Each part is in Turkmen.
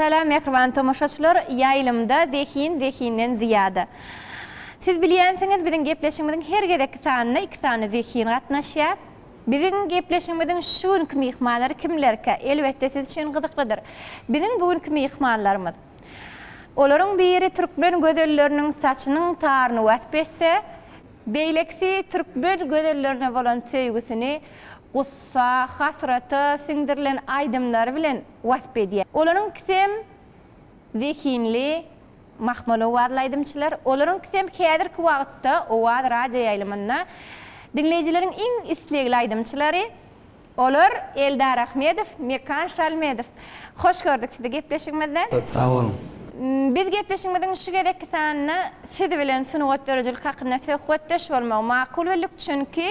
Salam mähriban tomaşaçylar, ýaýlymda Zehin zehinden zyýada. Siz bilýänsiňiz biziň gepleşigimiziň her gezekki sanyna iki sany zehin gatnaşýar. Biziň gepleşigimiziň şu günki myhmanlary kimlerkä? Elbetde siz üçin gyzyklydyr. Biziň bu günki myhmanlarymyz. Olaryň biri türkmen gözelleriniň saçynyň taryny wasp etse, beýlekisi türkmen gözellerine bolan söýgüsini gussa, hasrata siňdirilen aýdymlary bilen wasp edýär. Olaryň ikisem zehinli, mahmal owazly aýdymçylar. Olaryň ikisem häzirki wagtda Owaz radioýaýlymynda diňleýjileriň iň islegli aýdymçylary. Olar, Eldar Ahmedow, Mekan Şalmedow. Hoş gördük sizi gepleşigimizde. Köp sag boluň. Biz gepleşigimiziň şu gezekki sanynda siz bilen sungat döredijilik hakynda söhbetdeş bolmagy makul bildik, çünki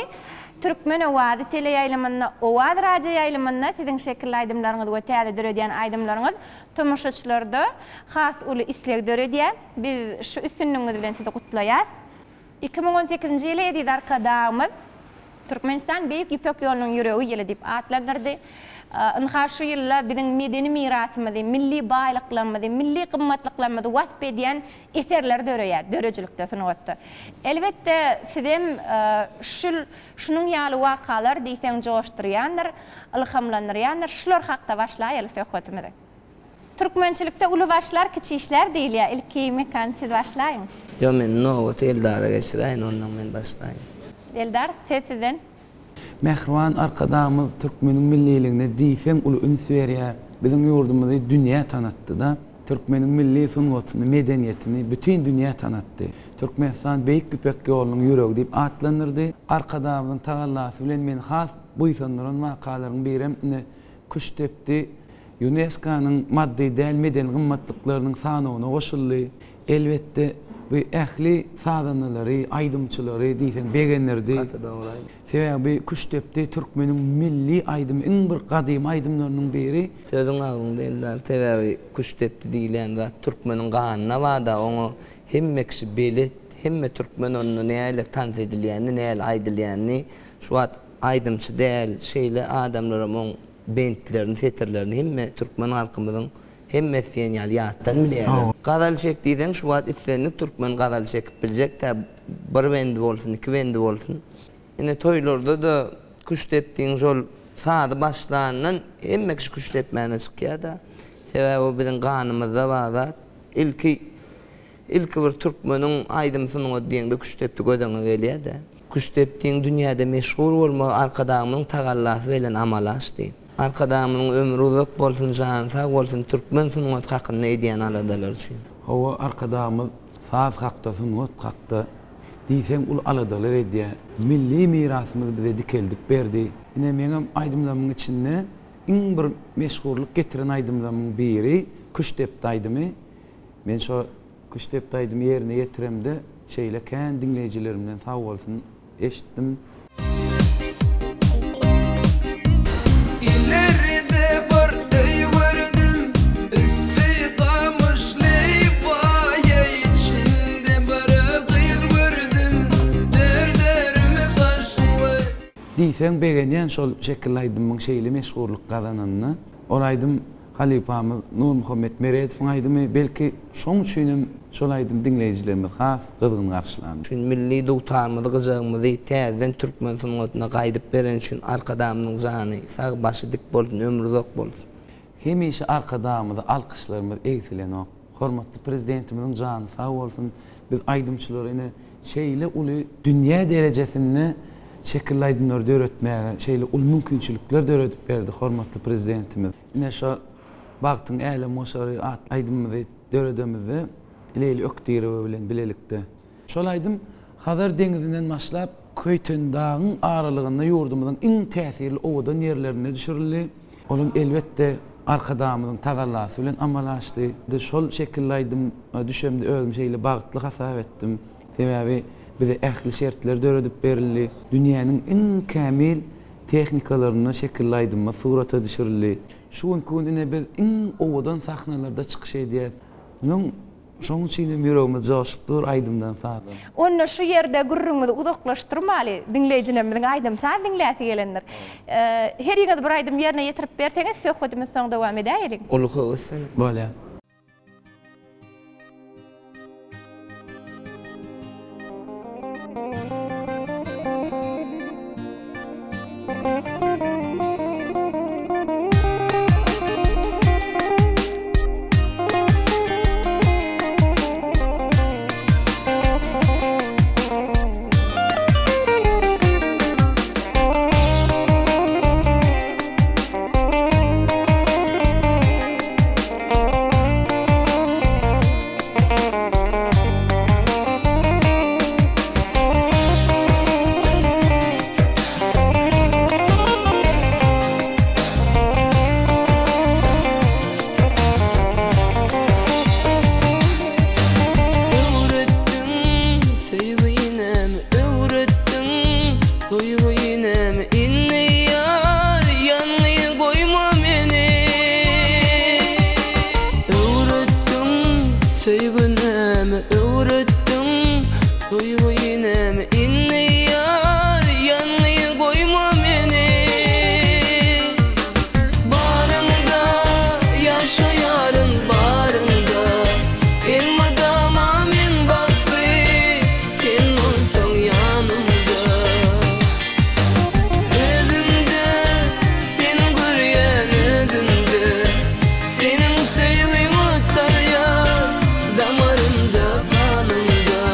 Türkmen owazy teleýaýlymynda, Owaz radioýaýlymynda siziň şekilli aýdymlaryňyz we täze döredýän aýdymlaryňyz tomaşaçylarda has uly isleg döredýär. Biz şu üstünligiňiz bilen sizi gutlaýas. 2018-nji ýyly eziz Arkadagymyz Türkmenistan Beýik Ýüpek ýolunyň ýüregi ýyly diýip atlandyrdy. Ynha şu ýylda biziň medeni mirasymyzy, milli baýlyklarymyzy, milli gymmatlyklarymyzy wasp edýän eserler döreýär döredijilikde, sungatda. Elbetde, sizem şul şunuň ýaly wakalar diýseň joşdurýandyr, ylhamlandyrýandyr. Şular hakda başlaýaly söhbetimizi. Türkmençilikde uly başlar, kiçi işlär diýilýär. Ilki Mekan siz başlaýyň. Ýok men nobaty Eldara geçiräýin ondan men başlaýyn. Eldar söz sizden. Mähriban Arkadagymyz türkmeniň milliligine diýseň uly üns berýär. Biziň ýurdumyzy dünýä tanatdy-da. Türkmeniň milli sungatyny, medeniýetini bütin dünýä tanatdy. Türkmenistan Beýik Ýüpek ýolunyň ýüregi diýip atlandyrdy. Arkadagymyzyň tagallasy bilen meni has buýsandyran wakalaryň birem ine Küştdepdi Ýunesko-nyň maddy däl medeni gymmatlyklarynyň sanawyna goşuldy. Elbetde, bu ähli sazandalary, aýdymçylary diýseň begendirdi. Gaty dogry aýdym. Sebäbi bu Küştdepdi türkmeniň milli aýdymy, iň bir gadymy aýdymlarynyň biri. Sözüň agzyňda Eldar, sebäbi Küştdepdi diýilýän zat türkmeniň ganyna bar-da, oňa hemme kişi belet, hemme türkmen onda näle tans edilýänini, näle aýdylýanyny şu wagt aýdymçy däl, şeýle adamlaram oň bentlerini, setirlerini hemme türkmen halkymyzyň hemmesi diýen ýaly ýatdan bilýärler. Gazal çek diýseň şu wagt islendik türkmen gazal çekip biljek dä, bir bendi bolsun, iki bendi bolsun. Ine toýlarda-da küştdepdiň şol sazy başlandan hemme kişi küştdepmäne çykýar-da. Sebäbi o biziň ganymyzda bar zat. Ilki Ilki bir türkmeniň aýdym sungaty diýeňde küştdepdi göz öňüňe gelýär-dä. Küştdepdiň dünýäde meşhur bolmagy Arkadagymyzyň tagallasy bilen amala aşdy. Arkadagymyzyň ömri uzak bolsun, jany sag bolsun türkmen sungaty hakynda edýän aladalary üçin. Hawa Arkadagymyz saz hakda, sungat hakda diýseň uly aladalar edýär. Milli mirasymyzy bize dikeldip berdi. Ine meňem aýdymlarymyň içinde iň bir meşhurlyk getiren aýdymlarymyň biri Küştdepdi aýdymy. Men şo Küştdepdi aýdymy ýerine ýetiremde şeýle kän diňleýjilerimden sag bolsun eşitdim. Ileride bir öý gördüm, üsti gamyşly baý, içinde bir gyz gördüm, derdlerimi saçly. Diýseň begenýän şol şekilli aýdymyň şeýle meşhurlyk gazananyna. Ol aýdym Halypamyz Nurmuhammet Meredowyň aýdymy, belki şoň üçinem şol aýdymy diňleýjilerimiz has gyzgyn garşylandy. Üçin milli dugtarymyzy gyjagymyzy täzeden türkmen sungatyna gaýdyp bereni üçin Arkadagymyzyň jany sag başy dik bolsun ömri uzak bolsun. Hemişe Arkadagymyza alkyşlarymyz egsilenok. Hormatly Prezidentimiziň jany sag bolsun, biz aýdymçylara ine şeýle uly dünýä derejesinde şekilli aýdymlary döretmäge şeýle uly mümkinçilikler döredip berdi hormatly Prezidentimiz. Ine şo Bagtyň älemgoşary atly aýdymymyzy döredemizde Leýli Ökdirowa bilen bilelikde. Şol aýdym Hazar deňizinden başlap Köýtendagyň aralygynda ýurdumyzyň iň täsirli owadan ýerlerinde düşürildi. Olam elbetde Arkadagymyzyň tagallasy bilen amala aşdy. Şol şekilli aýdyma düşemde özümi şeýle bagtly hasap etdim. Sebäbi bize ähli şertler döredip berildi. Dünýäniň iň kämil tehnikalarynda şekilli aýdymymyz surata düşürildi. Şu günki gün ine biz iň owadan sahnalarda çykyş edýäs. Munuň. Şonuň üçin hem ýüregimiz joşup dur aýdymdan sazdan. Onda şu ýerde gürrüňimizi uzaklaşdyrmaly, diňleýjilerimiziň aýdym-saz diňläsi gelendir. Heriňiz bir aýdym ýerine ýetirip berseňiz, söhbedimizi soň dowam edäýeliň. Uly höwes bilen. Bolýar. Öwretdiň söýginem öwretdiň duýgynem indi ýar ýalňyz goýma meni Öwretdiň söýginem öwretdiň duýgynem indi ýar ýalňyz goýma meni Baryňda ýaşaýaryn baryňda Elmydama men bagtly sen bolsaň ýanymda Özümde seni görýän özümde Seniň söýgiň ot salýar damarymda ganymda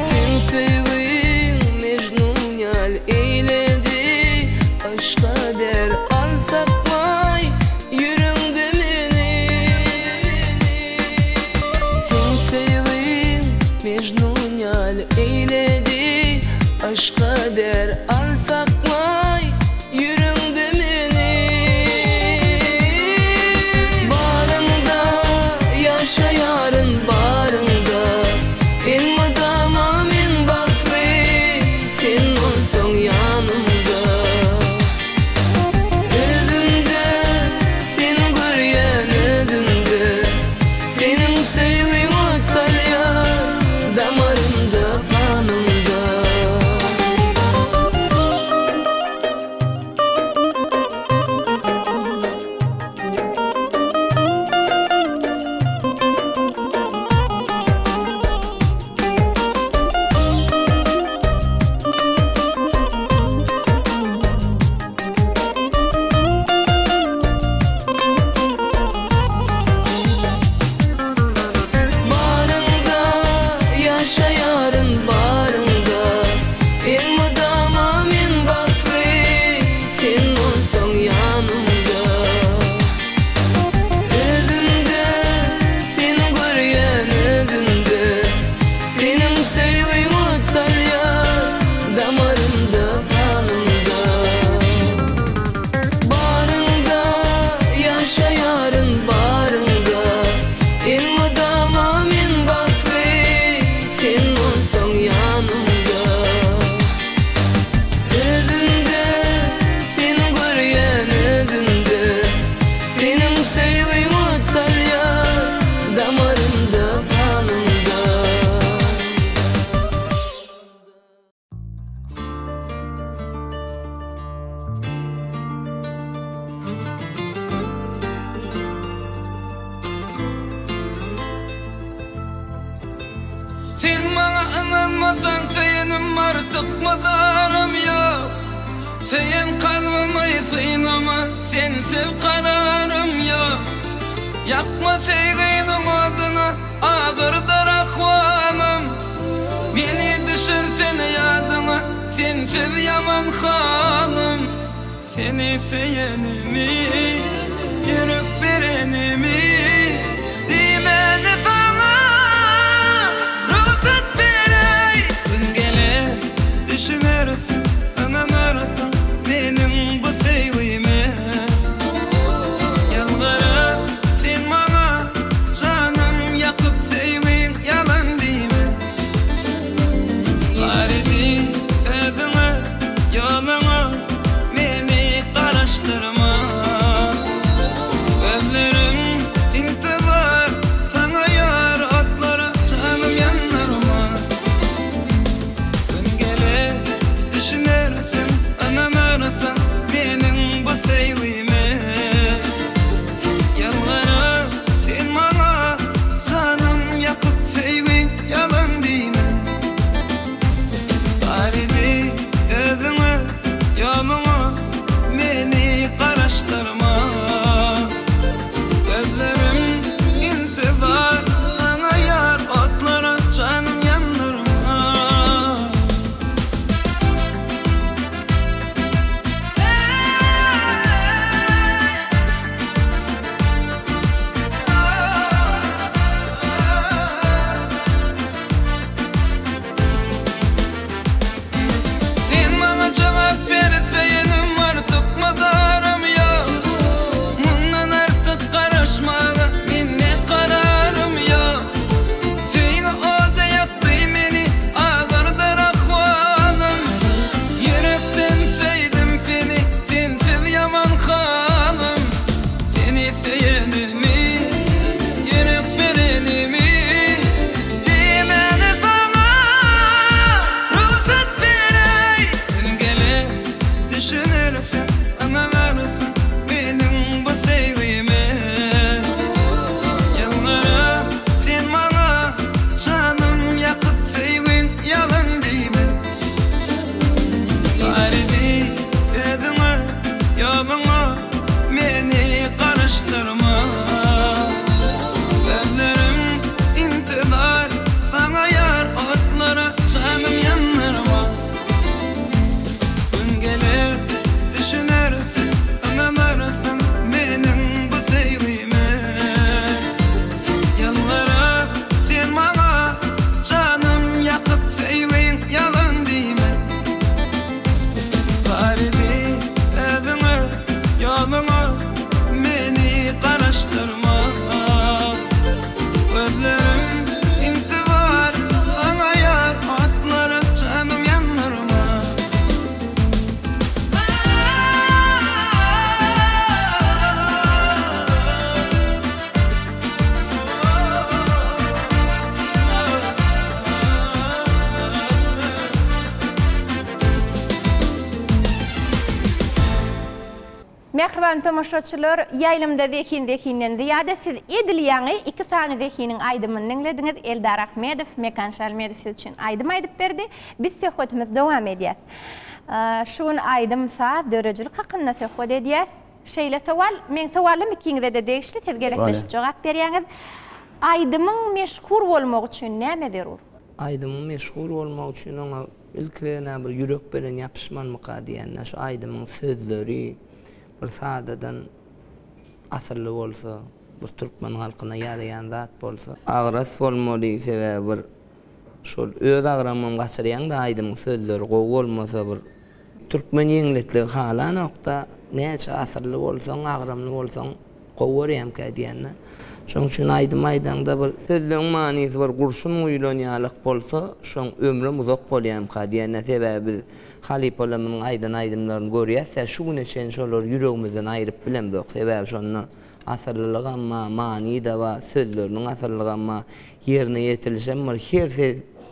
Seň söýgiň Mejnun ýaly eýledi Başga der al saklaý ýüreňde meni Seň söýgiň Mejnun ýaly eýledi Başga der al saklaý ýüreňde meni Baryňda ýaşaýaryn baryňda Elmydama men bagtly sen bolsaň ýanymda Özümde seni görýän özümde Seniň söýgiň ot salýar damarymda ganymda. Baryňda ýaşaýaryn baryňda Elmydama men bagtly sen bolsaň ýanymda Özümde seni görýän özümde Seniň söýgiň ot salýar damarymda ganymda Baryňda ýaşaýaryn baryňda Elmydama men bagtly sen bolsaň ýanymda Özümde seni görýän özümde Seniň söýgiň ot salýar damarymda ganymda. Sen maňa ynanmasaň söýenim artyk mydarym ýok Söýen kalbymy synama sensiz kararym ýok Ýakma söýginiň odyna agyrdyr ahwalym Meni düşürsene ýadyňa sensiz ýaman halym Seni söýenimi ýürek berenimi Diýmäne saňa rugsat bereý Gün geler düşünersiň ynanarsyň meniň bu söýgime Ýalbaryp sen maňa janym ýakyp söýgiň ýalan diýme Bar edip özüňe ýoluňa meni garaşdyrma. garaşdyrma. Gözlerim intizar saňa ýar otlara janym ýandyrma. Gün geler düşünersiň ynanarsyň meniň bu söýgime. Ýalbaryp sen maňa janym ýakyp söýgiň ýalan diýme. Garyby özüňe ýoluňa meni garaşdyrma. Gözlerim intizar saňa ýar otlara janym ýandyrma. Mähriban tomaşaçylar, ýaýlymda Zehin zehinden zyýada siz edil ýaňy iki sany zehiniň aýdymyny diňlediňiz, Eldar Ahmedow, Mekan Şalmedow siz üçin aýdym aýdyp berdi. Biz söhbetimizi dowam edýäs. Şu gün aýdym, saz, döredijilik hakynda söhbet edýäs. Şeýle sowal, meň sowalym ikiňize-de degişli, siz gezekleşip jogap berýäňiz. Aýdymyň meşhur bolmagy üçin näme zerur? Aýdymyň meşhur bolmagy üçin oňa ilki bilen-ä bir ýürek bilen ýapyşmalymyka diýende, şu aýdymyň sözleri bir sadadan asylly bolsa, bir türkmen halkyna ýaraýan zat bolsa. Agras bolmaly, sebäbi bir şol öz agramyňam gaçyrýaň-da aýdymyň sözleri gowy bolmasa bir Türkmen ýeňletligi halanokda, näçe asylly bolsaň, agramly bolsaň gowy görýämkä diýende. Şoň üçin aýdym aýdaňda bir sözleň manysy bir gurşun guýlan ýalak bolsa, şoň ömrem uzak bolýamka diýende. Sebäbi biz halypalarymyzyň aýdan aýdymlaryny görýäs-dä, şu güne çenli şolary ýüregimizden aýryp bilemzok. Sebäbi şonda asyllylygam bar, many-da bar, sözleriniň asyllygam bar, ýerine ýetirilişem bir her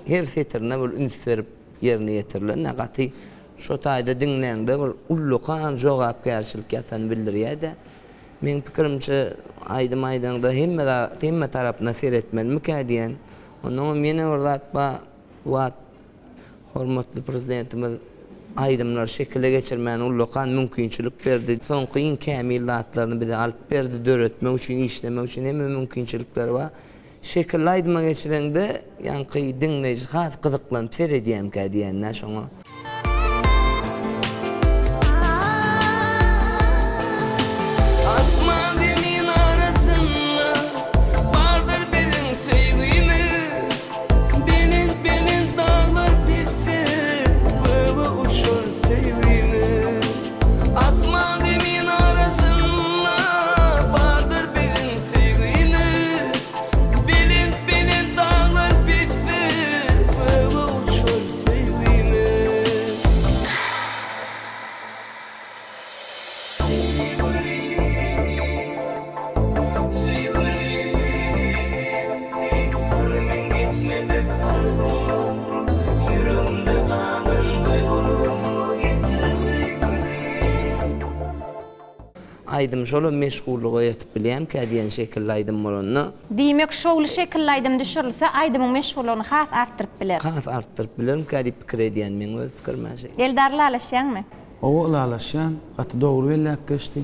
her setirine bir üns berip ýerine ýetirilen-de gaty şo taýda diňläňde bir ullakan jogapkärçilik ýatany bildirýär-de. Meň pikirimçe aýdym aýdaňda hemme zat hemme tarapyna seretmelimikä diýen. Onnoňam ýene bir zat bar, bu wagt hormatly Prezidentimiz aýdymlary şekile geçirmäne ullakan mümkinçilik berdi. Soňky iň kämil zatlaryny bize alyp berdi, döretmek üçin, işlemek üçin hemme mümkinçilikleri bar. Şekilli aýdyma geçireňde ýaňky diňleýji has gyzyklanyp seredýämkä diýende şoňa. Asman zemin arasynda bardyr biziň söýgimiz Belent belent daglar pesde göge uçar söýgimiz Asman zemin arasynda bardyr biziň söýgimiz Belent belent daglar pesde göge uçar söýgimiz. Aýdym şolam meşhurlyga ýetip bilýämkä diýen şekilli aýdym bolanda. Diýmek şowly şekilli aýdym düşürilse aýdymyň meşhurlygyny has artdyryp biler. Has artdyryp bilermikä diýip pikir edýän meň öz pikirim-ä şeýle. Eldar ylalaşýaňmy? Hawa ylalaşýan, gaty dogry belläp geçdi.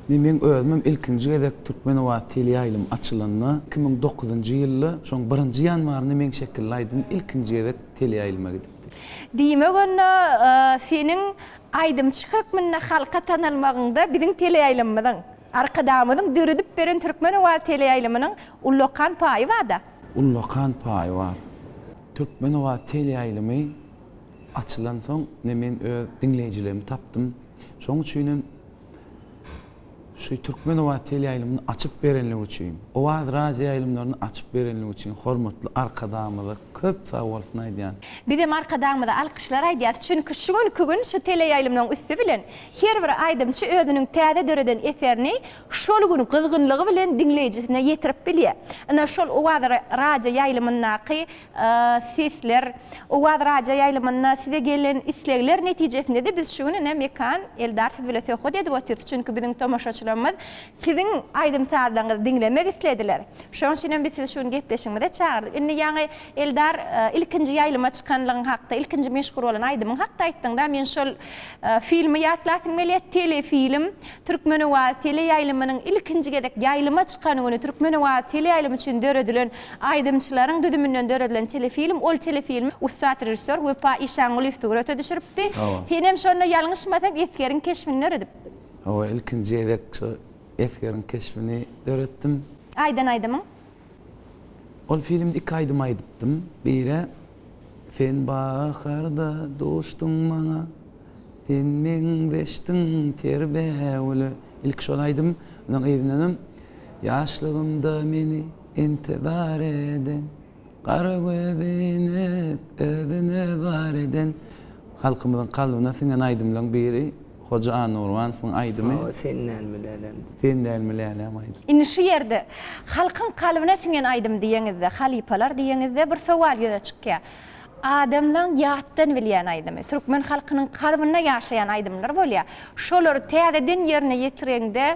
Indi meň özümem ilkinji gezek Türkmen owazy teleýaýlymy açylanda 2009-njy ýylda şoň birinji ýanwarynda meň şekilli aýdym ilkinji gezek teleýaýlyma gidipdi. Diýmek onda seniň aýdymçy hökmünde halka tanalmagyňda biziň teleýaýlymymyzyň, Arkadagymyzyň döredip beren Türkmen owazy teleýaýlymynyň ullakan paýy bar-da. Ullakan paýy bar. Türkmen owazy teleýaýlymy açylansoň ine men öz diňleýjilerimi tapdym. Şonuň üçin hem şu Türkmen owazy teleýaýlymyny açyp berenligi üçin, Owaz radioýaýlymlaryny açyp berenligi üçin hormatly Arkadagymyza köp sag bolsun aýdýan. Bizem Arkadagymyza alkyşlar aýdýarys. Çünki şu günki gün şu teleýaýlymlaryň üsti bilen her bir aýdymçy özüniň täze döreden eserini şol gün gyzgynlygy bilen diňleýjisine ýetirip bilýär. Ine şol Owaz radioýaýlymyndaky Sesler, Owaz radioýaýlymynda size gelen islegler netijesinde-de biz şu gün ine Mekan, Eldar siz bile söhbet edip otyrys. Çünki biziň tomaşaçylarymyz siziň aýdym-sazlaryňyzy diňlemek islediler. Şonuň üçin hem biz sizi şu gün gepleşigimize çagyrdyk. Indi ýaňy Eldar. Eldar, ilkinji ýaýlyma çykanlygyň hakda, ilkinji meşhur bolan aýdymyň hakda aýtdyň-da, men şol filmi ýatlasym gelýär, telefilm, Türkmen owazy teleýaýlymynyň ilkinji gezek ýaýlyma çykan güni Türkmen owazy teleýaýlymy üçin döredilen aýdymçylaryň düzüminden döredilen telefilm, ol telefilmi ussat režissýor Wepa Işangulyýew surata düşüripdi. Senem şonda ýalňyşmasam esgeriň keşbini döredipdiň. Hawa, ilkinji gezek şo esgeriň keşbini döretdim. Aýdan aýdymyň? Ol filmde iki aýdym aýdypdym. Biri Sen baharda duşduň maňa, Sen meňzeşdiň ter bägüle. Ilki şol aýdym, ondan yzyndanam Ýaşlygymda meni intizar eden, Gara gözüne özüne zar eden. Halkymyzyň kalbyna siňen aýdymlaryň biri Hoja Annagurbanowyň aýdymy. Hawa, Sen dälmi läläm. Sen dälmi läläm aýdymy. Indi şu ýerde halkyň kalbyna siňen aýdym diýeňizde, halypalar diýeňizde bir sowal ýüze çykýar. Adamlaň ýatdan bilýän aýdymy, türkmen halkynyň kalbynda ýaşaýan aýdymlar bolýar. Şolary täzeden ýerine ýetireňde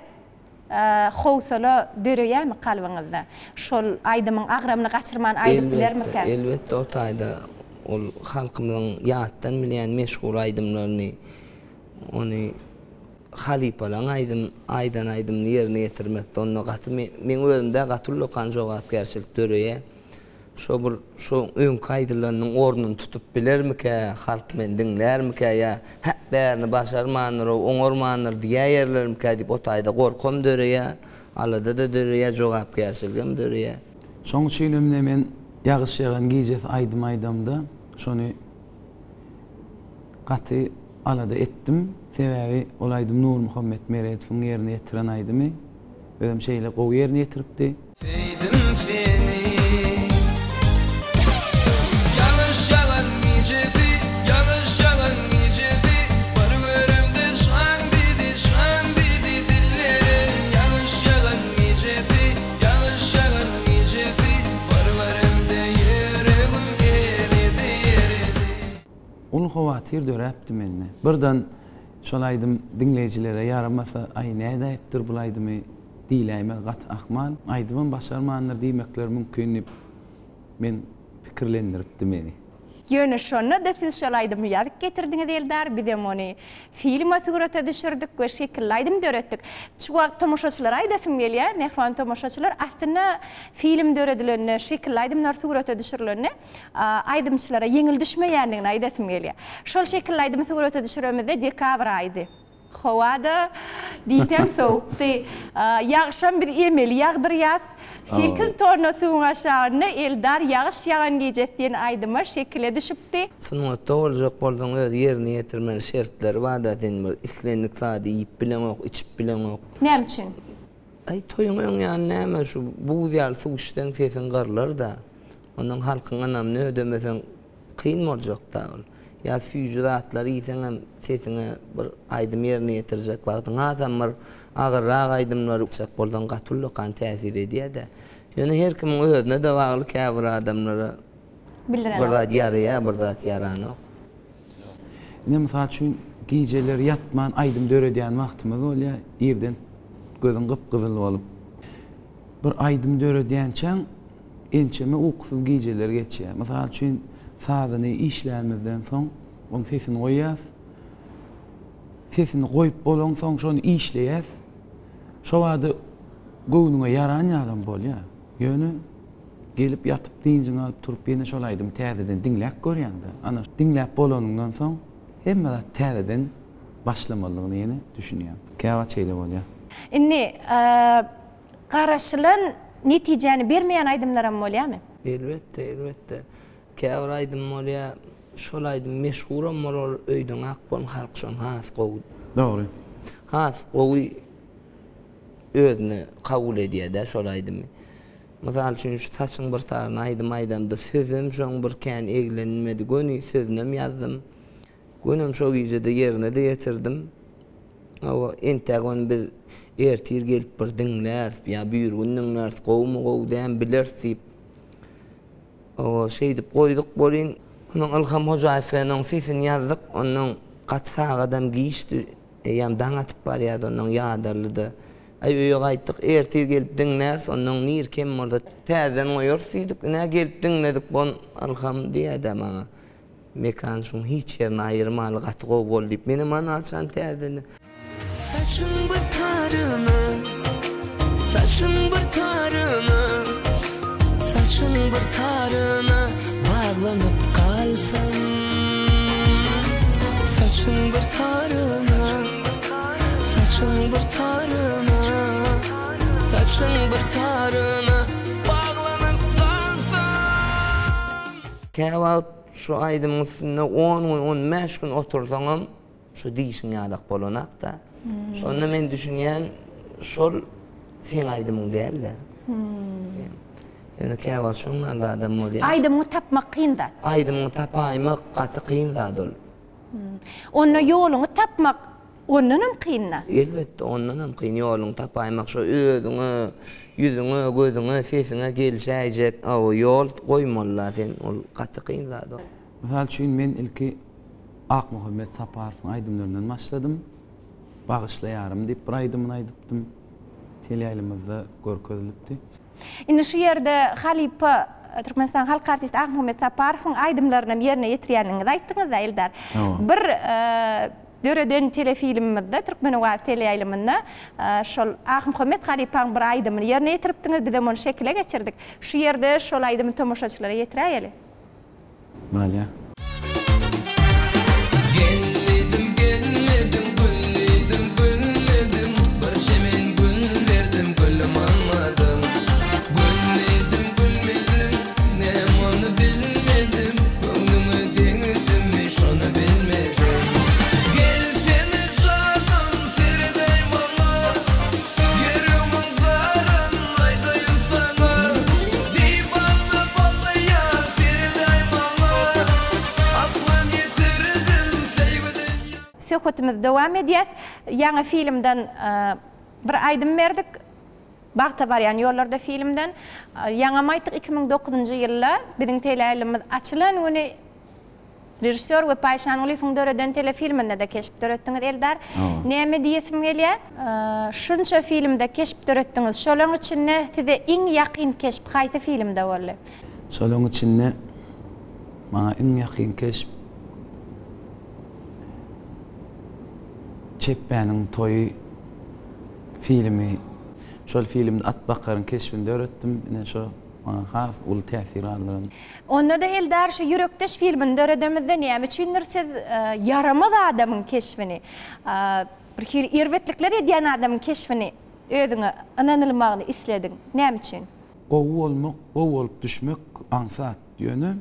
howsala döreýärmi kalbyňyzda? Şol aýdymyň agramyny gaçyrman aýdyp bilermikä? Elbetde, elbetde o taýda ol halkymyzyň ýatdan bilýän meşhur aýdymlaryny, ony halypalaň aýdym aýdan aýdymyny ýerine ýetirmekde onda gaty meň özümdä gaty ullakan jogapkärçilik döreýär. Şo bir şo öňki aýdylanynyň ornuny tutup bilermikä, halk meni diňlärmikä ýa hä bärini başarmandyr-ow, oňarmandyr diýäýerlermikä diýip o taýda gorkam döreýär, alada-da döreýär, jogapkärçiligem döreýär. Şoň üçinem ine men Ýagyş ýagan gijesi aýdym aýdamda şony gaty alada etdim. Sebäbi ol aýdym Nurmuhammet Meredowyň ýerine ýetiren aýdymy. Özem şeýle gowy ýerine ýetiripdi. Söýdüm seni. Ýagyş ýagan gijesi, ýagyş ýagan gijesi, Bir göremde şaň diýdi, şaň diýdi dillerim. Ýagyş ýagan gijesi, ýagyş ýagan gijesi, Bir göremde ýüregim eridi, eridi. Uly howatyr döräpdi mende. Birden şol aýdym diňleýjilere ýaramasa, aý nädäýipdir bul aýdymy diýläýmegi gaty ahmal. Aýdymam başarmandyr diýmekleri mümkin diýip men pikirlendiripdi meni. Ýöne şonda-da siz şol aýdymy ýazyp getirdiňiz Eldar, bizem ony filme surata düşürdik we şekilli aýdym döretdik. Şu wagt tomaşaçylara aýdasym gelýär, mähriban tomaşaçylar, aslynda film döredilende, şekilli aýdymlar surata düşürilende aýdymçylara ýeňil düşmeýändigini aýdasym gelýär. Şol şekilli aýdymy surata düşüremizde dekabr aýydy. Howa-da diýseň sowukdy. Ýagyşam biz emeli ýagdyrýas. Sekiz tonna suwuň aşagynda Eldar Ýagyş ýagan gijesi diýen aýdyma şekile düşüpdi. Sungatda boljak bolsaň öz ýerine ýetirmeli şertleri barda sen bir islendik zady iýip bileňok içip bileňok. Näme üçin? Aý toýuň öň ýany näme şu buz ýaly suw içseň sesiň gyrlar-da. Ondan halkyň ynamyny ödemeseň kyn boljakda ol. Ýa süýji zatlar iýseňem sesiňe bir aýdym ýerine ýetirjek wagtyň hasam bir agyrrak aýdymlary aýtjak bolsaň gaty ullakan täsir edýä-dä. Ýöne her kimiň özüne-de bagly käbir adamlara bir zat ýaraýar, bir zat ýaranok. Ine mysal üçin gijeleri ýatman aýdym döredýän wagtymyz bolýar, irden gözüň gyp-gyzyl bolup. Bir aýdym döredýänçäň ençeme ukusyz gijeler geçýär. Mysal üçin, sazyny işlänimizden soň, oň sesini goýýas. Sesini goýup bolansoň şony işleýäs. Şo bada göwnüňe ýaran ýalam bolýar. Ýöne gelip ýatyp dynjyňy alyp turup ýene şol aýdymy täzeden diňläp görýäň-de. Ana, diňläp bolanyňdan soň hemme zat täzeden başlamalydygyna ýene düşünýäň. Käwagt şeýle bolýar. Indi Garaşylan netijäni bermeýän aýdymlaram bolýamy? Elbetde, elbetde. Käbir aýdym bolýar, şol aýdym meşhuram bolar öýdüň ak bolun halk şony has gowy. Dogry. Has gowy özüne kabul edýär-dä şol aýdymy. Mysal üçin şu saçyň bir taryny aýdym aýdamda sözem şoň bir kän eglenmedi göni sözünem ýazdym. Gönem şo gijede ýerine-de ýetirdim. Hawa, entäk ony biz ertir gelip bir diňläris, ýa birigün diňläris, gowumy, gowy dälmi bileris diýip, hawa, şeýdip goýduk welin, onuň Ylham Hojaýew bilen oň sesini ýazdyk, onnoň gaty sagadam giçdi, eýýäm daň atyp barýardy, onnoň ýadarly-da. Aý öýe gaýtdyk, ertir gelip diňläris, onnoň nir kem bolsa täzeden goýarys diýdik. Ine gelip diňledik, bon Ylham diýýä-dä maňa. Mekan şuň hiç ýerini aýyrmaly gaty gowy boldy diýip menem ana açan täzeden. Saçyň bir taryna, saçyň bir taryna, saçyň bir taryna baglanyp galsam. Saçyň bir taryna, saçyň bir taryna, saçyň bir taryna baglanyp galsam. Käwagt şu aýdymyň üstünde on gün, on bäş gün otursaňam, şu diýşiň ýalak bolanakda. Şonda men düşünýän, şol seň aýdymyň däl-de. Ýöne käwagt şoň ýaly zadam bolýar. Aýdymyňy tapmak kyn zat. Aýdymyňy tapaýmak gaty kyn zat ol. Onda ýoluňy tapmak Ondanam kyn-da. Elbetde, ondanam kyn ýoluňy tapaýmak, şo özüňe, ýüzüňe, gözüňe, sesiňe gelşäýjek ýol goýmaly-la sen, ol gaty kyn zat ol. Mysal üçin, men ilki Akmuhammet Saparowyň aýdymlaryndan başladym. Bagyşla ýarym diýip bir aýdymyny aýdypdym. Teleýaýlymyzda görkezilipdi. Indi şu ýerde halypa Türkmenistanyň halk artisti Akmuhammet Saparowyň aýdymlarynam ýerine ýetirýändigiňizi aýtdyňyz-da, Eldar. Bir döreden telefilmimizde, Türkmen owazy teleýaýlymynda şol Akmuhammet halypaň bir aýdymyny ýerine ýetiripdiňiz, bizem ony şekile geçirdik. Şu ýerde şol aýdymy tomaşaçylara ýetiräýeli. Bolýa. Gel diýdim gelmediň gül diýdim gülmediň Bir çemen gül berdim gülüm almadyň Gül diýdim gülmediň näme ony bilmedim Göwnüňe degdimmi şony bilmedim Gelsene janym seredäý maňa Ýüregmiň zaryn aýdaýyn saňa Diwana bolýan seredäý maňa Aklym ýitirdim söýgüden ýaňa. Söhbetimizi dowam edýäs. Ýaňy filmden bir aýdym berdik. Bagta barýan ýollarda filmden. Ýaňam aýtdyk 2009-njy ýylda biziň teleýaýlymymyz açylan güni Režissýor Wepa Işangulyýewiň döreden telefilminde-de keşp döretdiňiz Eldar. Näme diýesim gelýär? Şunça filmde keşp döretdiňiz. Şolaň içinde size iň ýakyn keşp haýsy filmde boldy? Şolaň içinde maňa iň ýakyn keşp Çepbäniň toýy filmi. Şol filmde atbakaryň keşbini döretdim. Ine şo maňa has uly täsir galdyran. Onda-da Eldar şu Ýürekdeş filmini döredemizde näme üçindir siz ýaramaz adamyň keşbini, bir hili erbetlikler edýän adamyň keşbini özüňe ynanylmagyny islediň? Näme üçin? Gowy bolmak, gowy bolup düşmek aňsat, ýöne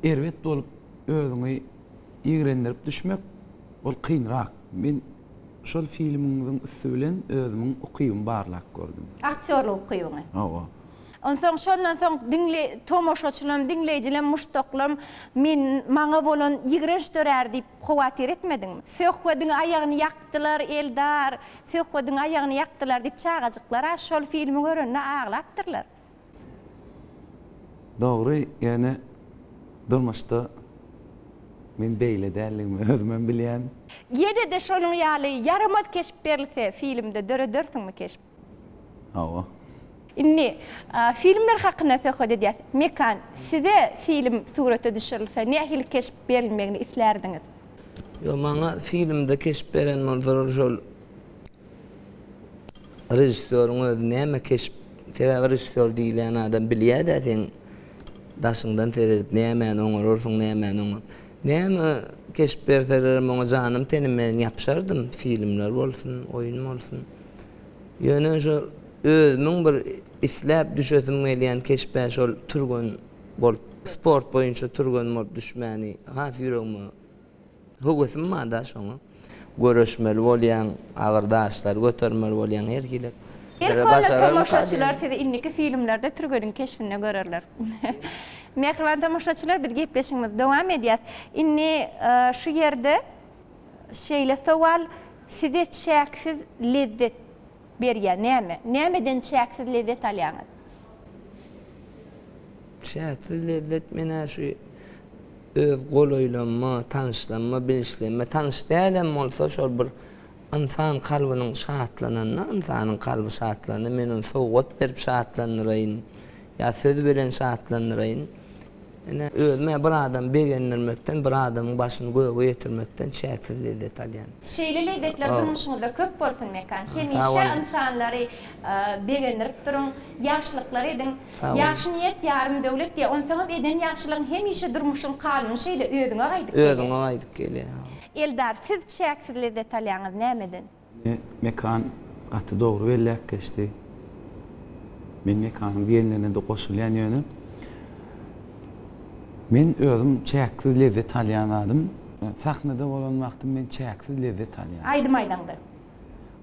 erbet bolup özüňi ýigrendirip düşmek ol kynrak. Men şol filmiňiziň üsti bilen özümiň ukybymy barlap gördüm. Aktýorlyk ukybyňy? Hawa. Onsoň şondan soň diňle tomaşaçylam, diňleýjilem, muşdaklam men maňa bolan ýigrenç dörär diýip howatyr etmediňmi? Söhbediň aýagyny ýakdylar, Eldar, Söhbediň aýagyny ýakdylar diýip çagajyklar-a şol filmi görende aglapdyrlar. Dogry, ýöne durmuşda men beýle däldigimi özümem bilýän. Ýene-de şonuň ýaly ýaramaz keşp berilse filmde döredersiňmi keşp? Hawa. Indi filmler hakynda söhbet edýäs. Mekan, size film surata düşürilse nähili keşp berilmegini islärdiňiz? Ýok, maňa filmde keşp beren bolsalar şol režissýoryň özi näme keşp, sebäbi režissýor diýilýän adam bilýä-dä seň daşyňdan seredip nämäni oňararsyň, nämäni oňar. Näme keşp berselerem oňa janym tenim bilen ýapyşardym, filmler bolsun, oýun bolsun. Ýöne şo özümiň bir isläp düşesim gelýän keşbe şol türgen bolup, sport boýunça türgen bolup düşmäni has ýüregime höwesim bar-da şoňa. Göreşmeli bolýaň, agyr daşlary götermeli bolýaň her hili. Belki onda tomaşaçylar sizi indiki filmlerde türgeniň keşbinde görerler. Mähriban tomaşaçylar biz gepleşigimizi dowam edýäs. Indi şu ýerde Şeýle sowal size çäksiz lezzet berýär näme? Nämeden çäksiz lezzet alýaňyz? Çäksiz lezzet menä şu öz golaýlamma, tanyşlamma, bilişlemma, tanyş dälem bolsa şol bir. Ynsan kalbynyň şatlananda, ynsanyň kalby şatlananda men ony sowgat berip şatlandyraýyn ýa söz bilen şatlandyraýyn. Ine, özüm-ä bir adamy begendirmekden, bir adamyň başyny göge ýetirmekden çäksiz lezzet alýan. Şeýle lezzetler durmuşyňyzda köp bolsun Mekan. Hemişe ynsanlary begendirip duruň, ýagşylyklar ediň. Ýagşy niýet ýarym döwlet diýýär. Onsoňam eden ýagşylygyň hemişe durmuşyň kanuny şeýle özüňe gaýdyp gelýär. Özüňe gaýdyp gelýär. Eldar, siz çäksiz lezzet alýaňyz nämeden? Mekan gaty dogry belläp geçdi. Men Mekanyň diýenlerine-de goşulýan ýöne men özüm çäksiz lezzet alýan zadym sahnada bolan wagtym men çäksiz lezzet alýan. Aýdym aýdaňda.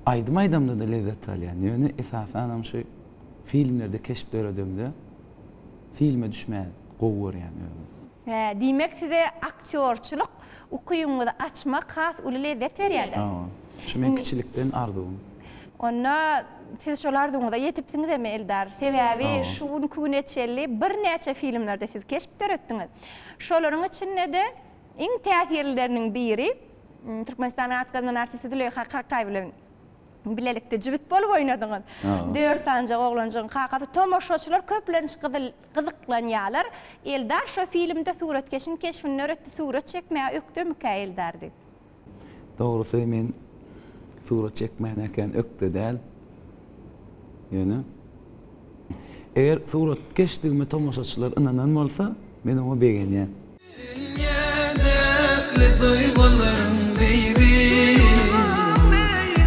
Aýdym aýdamda-da lezzet alýan. Ýöne esasanam şu filmlerde keşp döredemde filme düşmäni gowy görýän özüm. Hä, diýmek size aktýorçylyk ukybyňyzy açmak has uly lezzet berýärdir. Hawa. Şu meň kiçilikden arzuwym. Onda siz şol arzuwyňyza ýetipsiňizem Eldar. Sebäbi şu günki güne çenli birnäçe filmlerde siz keşp döretdiňiz. Şolaryň içinde-de iň täsirlileriniň biri Türkmenistanyň at gazanan artisti Züleýha Kakaýewa bilen bilelikde jübüt bolup oýnadyňyz. Dört sanjak oglanjygyň kakasy. Tomaşaçylar köplenç gyzyl gyzyklanýarlar. Eldar şo filmde suratkeşiň keşbini döretdi. Surat çekmäge ökdemikä Eldar diýip. Dogrusy men surat çekmäne kän ökde däl. Ýöne eger suratkeşdigime tomaşaçylar ynanan bolsa, men oňa begenýän. Dünýäde ähli duýgularyň beýigi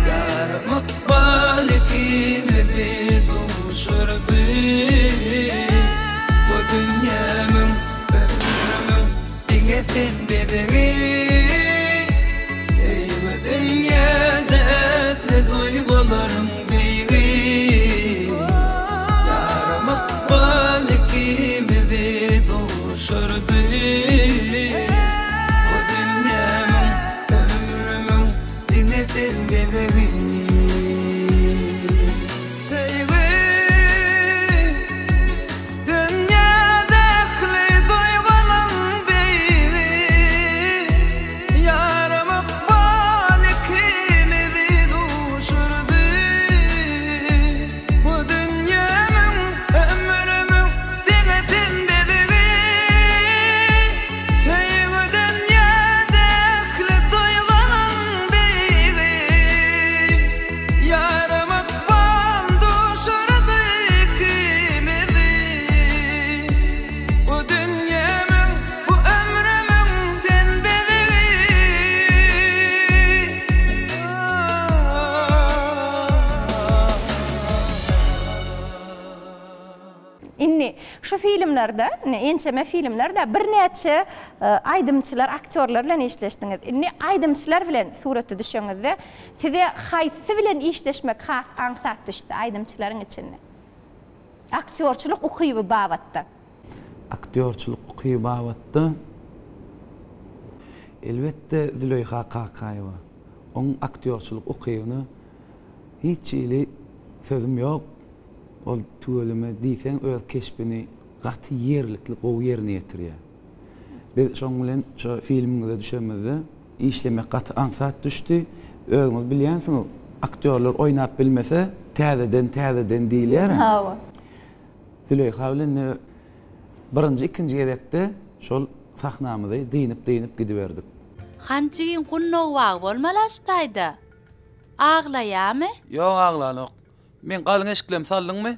Ýarym ykbal ikimizi duşurdy Bu dünýämiň, ömrümiň diňe sen bezegi Söýgi dünýäde ähli duýgularyň beýigi Ýarym ykbal ikimizi Duşurdy bu dünýämiň, ömrümiň diňe sen bezegi. Söýgi dünýäde ähli duýgynyň beýigi. Ýarym ykbal ikimizi duşurdy. Bu dünýämiň, ömrümiň Diňe sen bezegi Söýgi dünýäde ähli duýgynyň beýigi Ýarym ykbal duşurdy ikimizi Bu dünýämiň, bu ömrümiň sen bezegi. Indi şu filmlerde, indi ençeme filmlerde birnäçe aýdymçylar, aktýorlar bilen işleşdiňiz. Indi aýdymçylar bilen surata düşeňizde size haýsysy bilen işleşmek has aňsat düşdi aýdymçylaryň içinde? Aktýorçylyk ukyby babatda. Aktýorçylyk ukyby babatda elbetde Züleýha Kakaýewa. Oň aktýorçylyk ukybyna hiç hili sözüm ýok. Ol tüweleme diýseň öz keşbini gaty ýerlikli gowy ýerine ýetirýär. Biz şoň bilen şo filmiňize düşemizde işlemek gaty aňsat düşdi. Özüňiz bilýänsiňiz aktýorlar oýnap bilmese täzeden täzeden diýilýär. Hawa. Züleýha bilen ine birinji ikinji gezekde şol sahnamyzy dynyp dynyp gidiberdik. Hanjygyň gundagy bolmaly aştaýda. Aglaýamy? Ýok aglanok. Meň galyň eşiklerimi saldyňmy?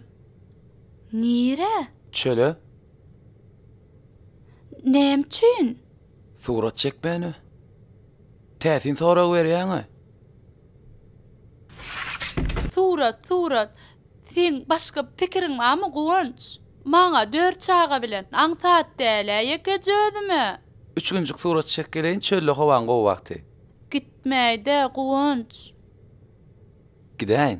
Nirä? Çöle. Näme üçin? Surat çekmäne. Täsin sorag berýäň-ä. Surat, surat. Seň başga pikiriň barmy, Guwanç? Maňa dört çaga bilen aňsat däl-ä ýekeje özüme. Üç günjük surat çek geleýin, çölde howaň gowy wagty. Gitmäý-dä, Guwanç. Gidäýin.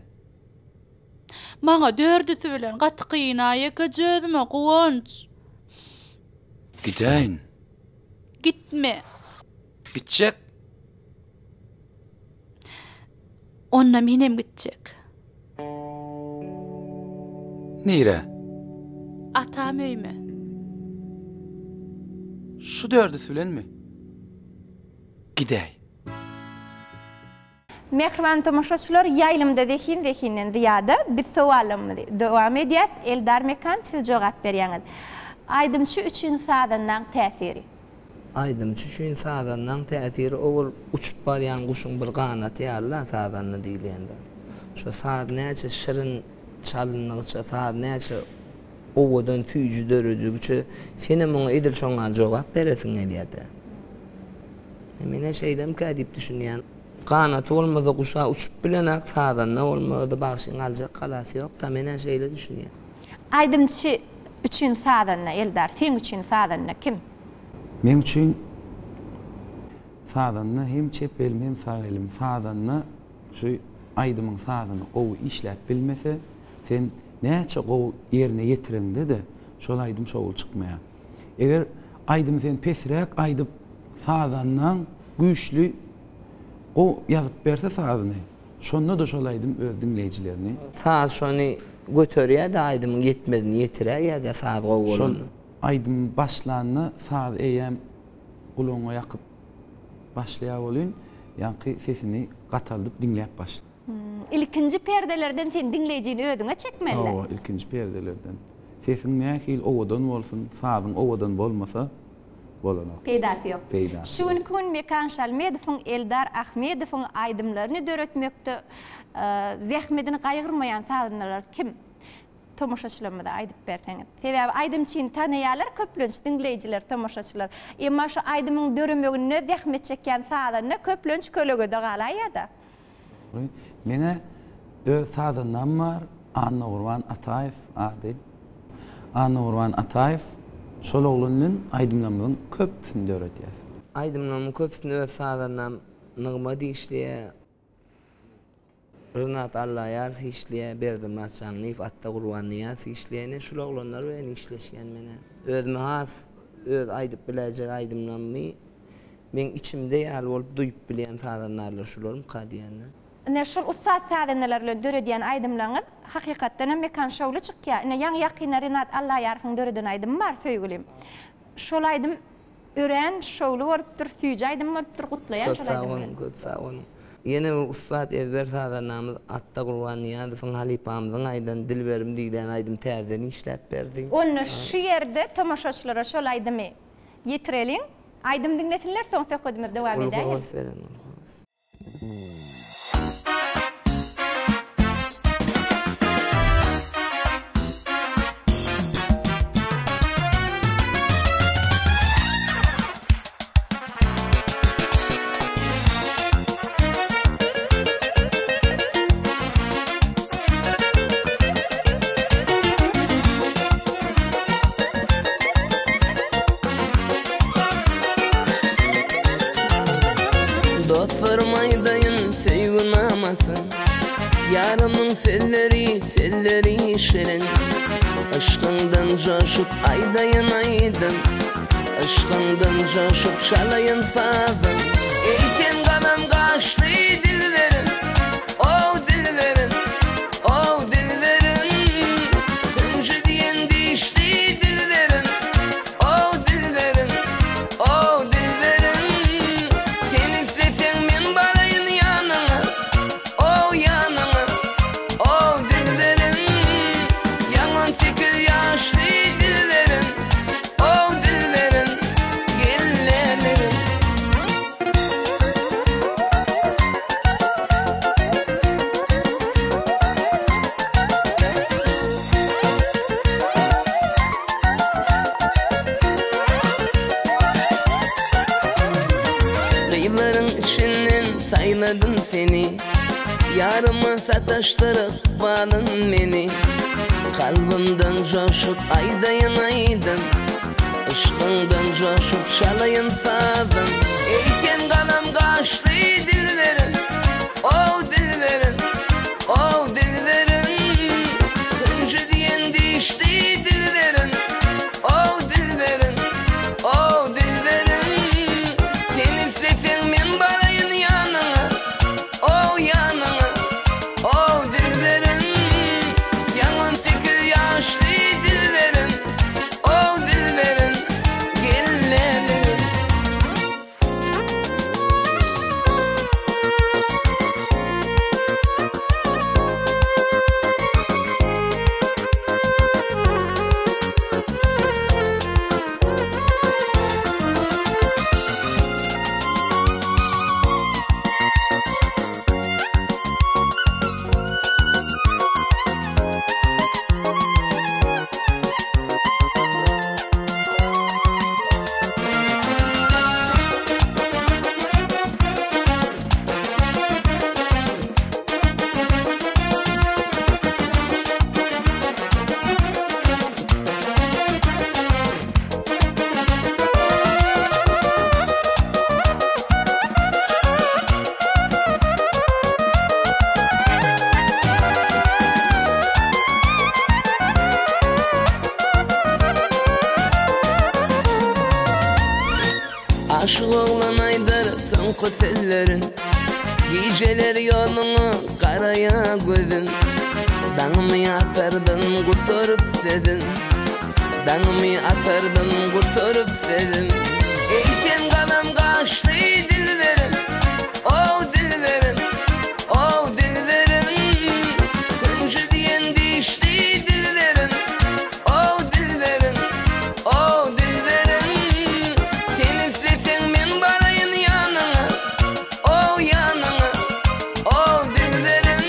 Maňa dördüsi bilen gaty kyn-a, ýekeje özüme, Guwanç. Gidäýin. Gitme. Gitjek. Onda menem gitjek. Nirä? Atam öýüme. Şu dördüsi bilenmi? Gidäý. Mähriban tomaşaçylar, ýaýlymda Zehin zehinden zyýada biz sowallarymyzy dowam edýäs. Eldar Mekan siz jogap berýäňiz. Aýdymçy üçin sazandaň täsiri. Aýdymçy üçin sazandaň täsiri o bir uçup barýan guşuň bir ganaty ýaly-la sazanda diýilýän zat. Şo saz näçe şirin çalyndygyça, saz näçe owadan süýji döredigiçe senem oňa edil şoň ýaly jogap beresiň gelýär-dä. Men-ä şeýlemkä diýip düşünýän. Ganaty bolmasa guşa uçup bilenak, sazanda bolmasa-da bagşyň aljak galasy ýok-da, men-ä şeýle düşünýän. Aýdymçy üçin sazanda Eldar, seň üçin sazanda kim? Meň üçin sazanda hem çep elim hem sag elim. Sazanda şu aýdymyň sazyny gowy işläp bilmese, sen näçe gowy ýerine ýetireňde-de şol aýdym şowly çykmaýar. Eger aýdymy sen pesräk aýdyp sazandaň güýçli gowy ýazyp berse sazyny şonda-da şol aýdym öz diňleýjilerini. Saz şony göterýär-de aýdymyň ýetmezini ýetiräýýär-de saz gowy Şol bolanda. aýdym başlanda saz eýýäm gulagyňa ýakyp başlaýar welin ýaňky sesini gataldyp diňläp başla. Ilkinji perdelerden sen diňleýjini özüňe çekmeli. Hawa, ilkinji perdelerden. Sesiň nähili owadan bolsun, sazyň owadan bolmasa, bolanok. Peýdasy ýok. Peýdasy Şu günki gün Mekan Şalmedowyň, Eldar Ahmedowyň aýdymlaryny döretmekde zähmedini gaýgyrmaýan sazandalar kim? Tomaşaçylarymyza aýdyp berseňiz. Sebäbi aýdymçyny tanaýarlar köplenç diňleýjiler, tomaşaçylar. Emma şu aýdymyň döremeginde zähmet çekýän sazanda köplenç kölegede galaýýar-da. Meňä öz sazandam bar, Annagurban Ataýew ady. Annagurban Ataýew, şol oglan bilen aýdymlarymyzyň köpüsini döredýäs. Aýdymlarymyň köpüsini öz sazandam Nygmat işleýär. Rinat Allaýarow işleýär, Berdimyrat Jaňlyýew, Atda Gurbannyýazow işleýär. Ine şul oglanlar bilen işleşýän men-ä. Özüme has öz aýdyp biläýjek aýdymlarymy Meň içimde ýaly bolup duýup bilýän sazandarlar şularmyka diýende. Ine şol ussat sazandalar bilen döredýän aýdymlaryňyz hakykatdan hem mekan şowly çykýar. Ine ýaňy ýakynda Renat Allaýarowyň döreden aýdymy bar Söýgülim. Şol aýdym örän şowly bolupdyr, süýji aýdym bolupdyr, gutlaýan Köp şol sag aýdym boluň, bilen. köp sag boluň. Ýene bir ussat ezber sazandamyz Atda Gurbannyýazowyň halypamyzyň aýdan Dilberim diýlen aýdym täzeden işläp berdi. Onda şu ýerde tomaşaçylara şol aýdymy ýetireliň. Aýdym diňlesinler soň söhbedimizi dowam Uly edäýeli. höwes beren uly höwes. Dostlarym aýdaýyn söýgi namasyn Ýarymyň sözleri, sözleri şirin Yşkyňdan joşup aýdaýyn aýdym Yşkyňdan joşup çalaýyn sazym Eý sen galam gaşly dilberim Ow dilberim, ow dilberim Hünji diýen dişli dilberim Ow dilberim, ow dilberim Sen isleseň men baraýyn ýanyňa Ow ýanyňa, ow dilberim Ýaňy on sekiz ýaşly dilberim Ow dilberim, gelneligim. Gyzlaryň içinden saýladym seni Ýaryma sataşdyr ykbalym meni Kalbymdan joşup aýdaýyn aýdym Yşkyňdan joşup çalaýyn sazym Eý sen galam gaşly dilberim Ow dilberim, ow dilberim Hünji diýen dişli dilberim Ow dilberim, ow dilberim Sen isleseň men baraýyn ýanyňa Ow ýanyňa, ow dilberim Ýaňy on sekiz ýaşly dilberim Ow dilberim, gelneligim. Soňky sözlerin Gijeler ýoluňa garaýa gözüm Daňymy atardym gutaryp sözüm Daňymy atardym gutaryp sözüm Eý sen galam gaşly dilberim Ow dilberim Ow dilberim Hünji diýen dişli dilberim Ow dilberim Ow dilberim Sen isleseň men baraýyn ýanyňa Ow ýanyňa Ow dilberim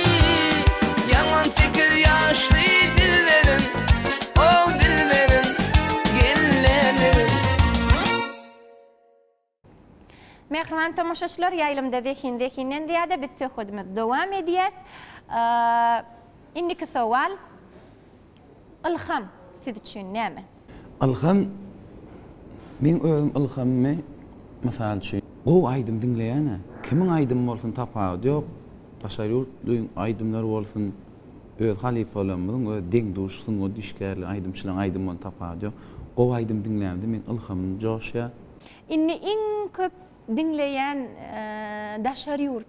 Ýaň 18 ýaşly dilberim Ow dilberim Gellerim. Mähriban tomaşaçylar ýaýlymda Zehin zehinden zyýada biz söhbedimizi dowam edýäs. Indiki sowal Ylham siz üçin näme? Ylham meň özüm ylhamymy mysal üçin gowy aýdym diňleýänä kimiň aýdymy bolsun tapawudy ýok daşary ýurtlyň aýdymlary bolsun öz halypalarymyzyň öz deň duş sungat işgärleri aýdymçylaryň aýdymy bolsun tapawudy ýok gowy aýdym diňlämde meň ylhamym joşýar. Indi iň köp diňleýän daşary ýurt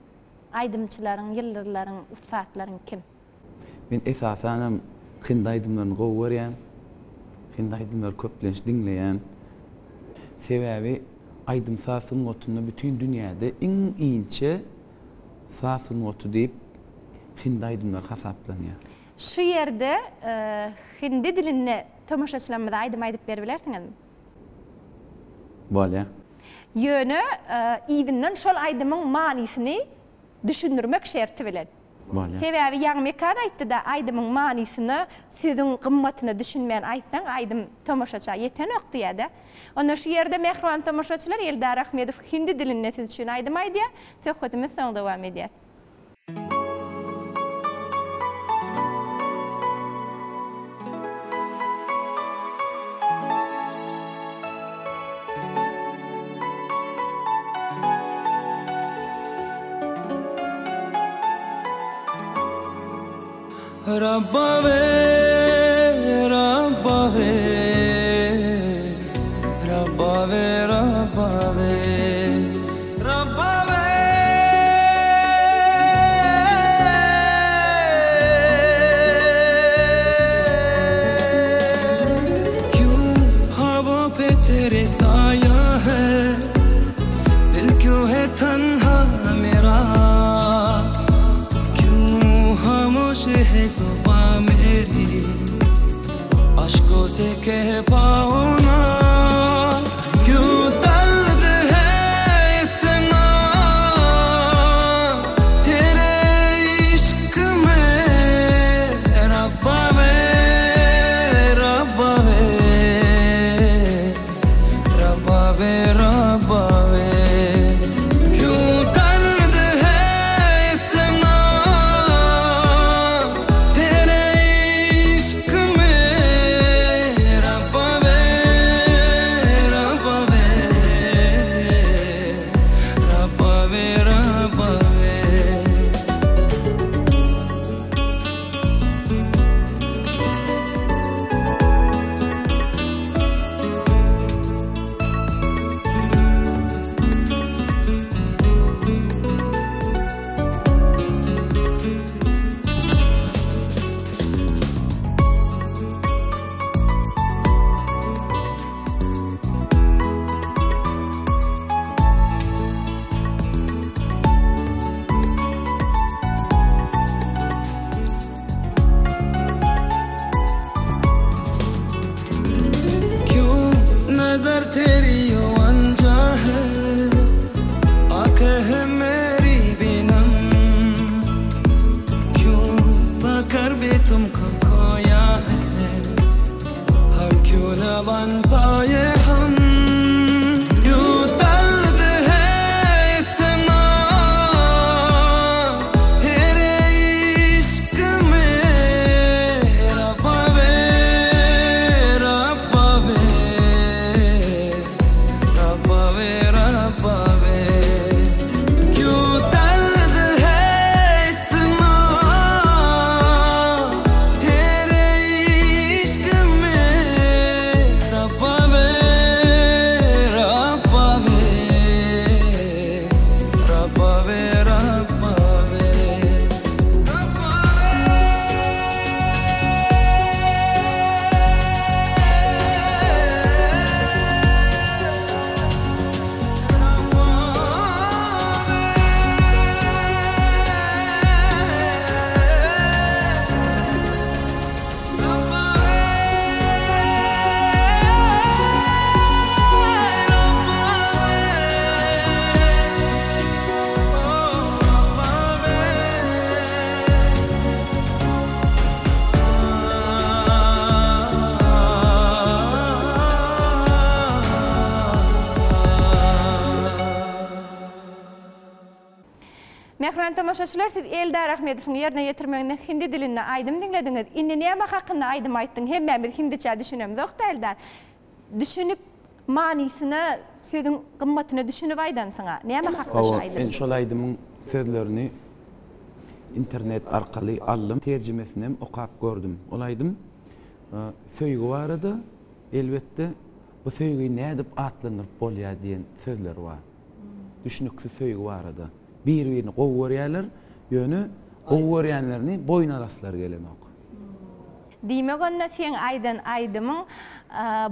aýdymçylaryň, ýyldyzlaryň, ussatlaryň kim? Men esasanam hindi aýdymlaryny gowy görýän. Hindi aýdymlary köplenç diňleýän. Sebäbi aýdym-saz sungatynda bütin dünýäde iň inçe saz sungaty diýip hindi aýdymlary hasaplanýar. Şu ýerde hindi dilinde tomaşaçylarymyza aýdym aýdyp beribilersiňizmi? Bolýa. Ýöne yzyndan şol aýdymyň manysyny düşündirmek şerti bilen. Bolýa. Sebäbi ýaňy Mekan aýtdyda aýdymyň manysyna, sözüň gymmatyna düşünmän aýtsaň aýdym tomaşaça ýetenok diýýädä. Onda şu ýerde mähriban tomaşaçylar Eldar Ahmedow hindi dilinde siz üçin aýdym aýdýar. Söhbetimiz soň dowam edýär. Rabba we, Rabba we, Rabba we, Rabba we, Rabba we. Kyun khwabon pe tere saaya hai, dil kyun hai tanha mera, kyun khamosh hai zuban meri, ashkon se keh paun na, kyun dard hai itna, tere ishq mein, Rabba we, Rabba we, Rabba we, Rabba we, kyun dard hai itna, tere ishq mein, Rabba we. Mähriban tomaşaçylar, siz Eldar Ahmedowyň ýerine ýetirmeginde hindi dilinde aýdym diňlediňiz. Indi näme hakynda aýdym aýtdyň? Hemmämiz hindiçä düşünemzok-da Eldar. Düşünip, manysyna, sözüň gymmatyna düşünip aýdansyň-a. Näme hakda şu Hawa, aýdym? men şol aýdymyň sözlerini internet arkaly aldym. Terjimesinem okap gördüm. Ol aýdym söýgi barada, elbetde, bu söýgi nädip atlandyryp bolýar diýen sözleri bar. Düşnüksiz söýgi barada. Bir-birini gowy görýärler, ýöne gowy görýänlerini boýun alaslary gelenok. Diýmek onda seň aýdan aýdymyň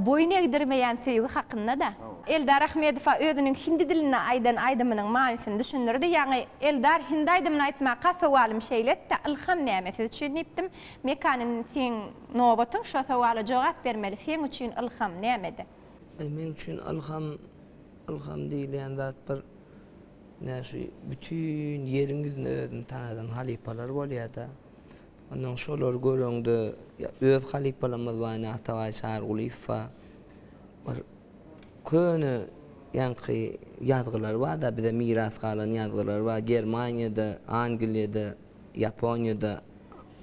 boýun egdirmeýän söýgi hakynda-da. Eldar Ahmedowa özüniň hindi dilinde aýdan aýdymynyň manysyny düşündirdi. Ýaňy Eldar hindi aýdymyny aýtmaka sowalym şeýletdi, Ylham näme siz üçin diýipdim. Mekan indi seň nobatyň şo sowala jogap bermeli. Seň üçin ylham nämede? Meň üçin ylham Ylham diýilýän zat bir nä şu bütin ýeriň ýüzünde özüni tanadan halypalar bolýada. Ondan şolary göreňde öz halypalarymyz bar ine Atabaý Çarygulyýew bar. Bir köne ýaňky ýazgylar barda bize miras galan ýazgylar bar. Germaniýada, Angliýada, Ýaponiýada,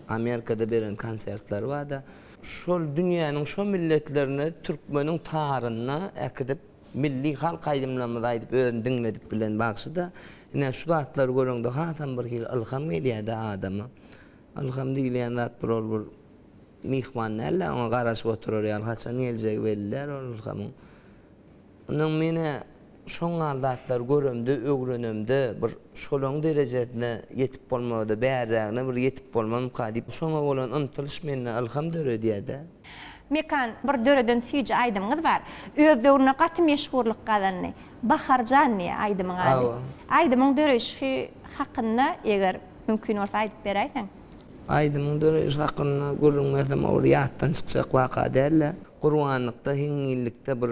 Amerikada beren konsertleri barda. Şol dünýäniň şo milletlerine türkmeniň taryna äkidip Milli halk aýdymlarymyzy aýdyp özüni diňledip bilen bagşyda ine şu zatlary göreňde hasam bir hili ylham gelýädä adama. Ylham diýilýän zat bir ol bir myhman dälde oňa garaşyp oturar ýaly haçan geljegi belli däl ol ylhamyň. Ondan menä şoň ýaly zatlary göremde öwrenemde bir şolaň derejesine ýetip bolmada bärrägine bir ýetip bolmamyka diýip şoňa bolan ymtylyş mende ylham döredýädä. Mekan, bir döreden süýji aýdymyňyz bar. Öz döwründe gaty meşhurlyk gazandy. Baharjan diýýär aýdymyň ady. Aýdymyň döreýşi hakynda eger mümkin bolsa aýdyp beräýseň. Aýdymyň döreýşi hakynda gürrüň bersem ol ýatdan çykjak waka däl-de. Gurbanlykda, hiňňillikde bir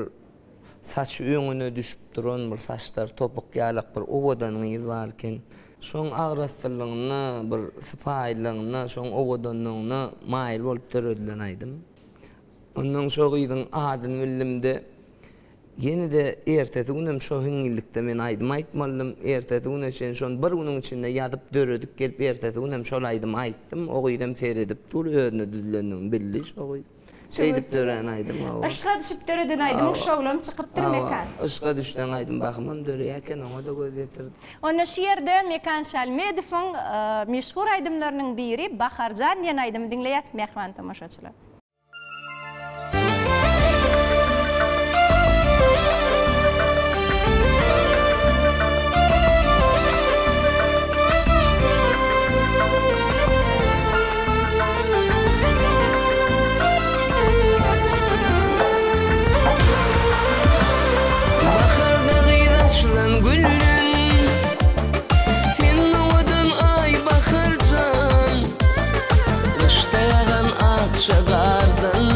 saçy öňüne düşüp duran bir saçlary topuk ýalak bir owadan gyz bar eken. Şoň agraslygyna, bir sypaýylygyna, şoň owadanlygyna maýyl bolup döredilen aýdym. Onnoň şo gyzyň adyny bildim-de, ýene-de ertesi günem şo hiňňillikde men aýdym aýtmalydym. Ertesi güne çenli şony bir günüň içinde ýazyp, döredip gelip ertesi günem şol aýdymy aýtdym. O gyzam seredip dur, özüne düzülendigini bildi şo gyz. Şeýdip dörän aýdym hawa. Yşga düşüp döreden aýdymyň şowlam çykypdyr Mekan. Hawa, yşga düşseň aýdym bahymam döreýär eken, oňa-da göz ýetirdim. Onda şu ýerde Mekan Şalmedowyň meşhur aýdymlarynyň biri Baharjan diýen aýdymy diňleýäs mähriban tomaşaçylar. Baharda gyz açylan gülden Sen owadan aý Baharjan Gyşda ýagan akja gardan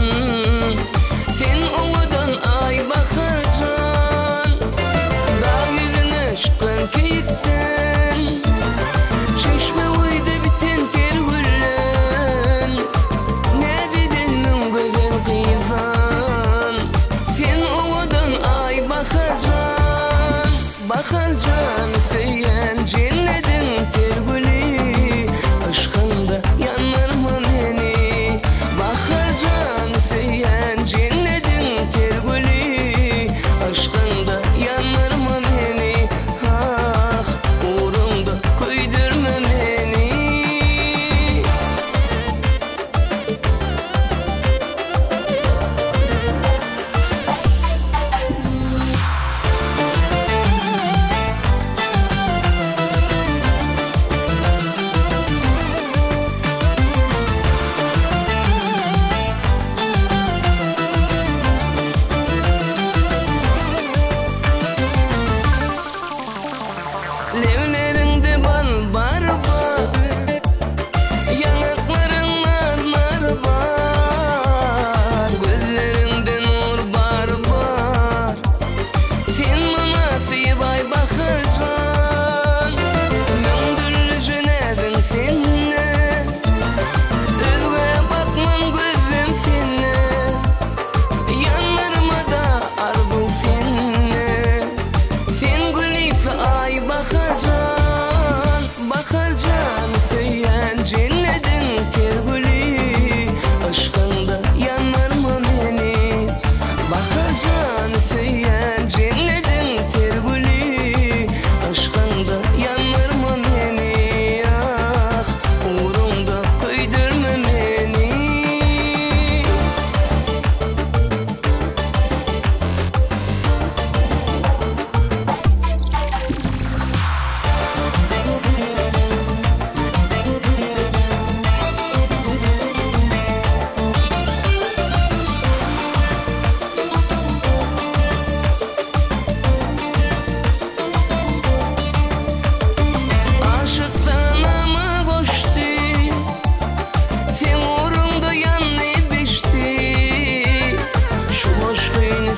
Sen owadan aý Baharjan Dag ýüzüne çykan keýikden Çeşme boýda biten ter gülden Näz edenmiň gözel gyzan Sen owadan aý Baharjan Baharjan söýýän jennediň ter güli Yşkyňda ýandyrma meni Bahar.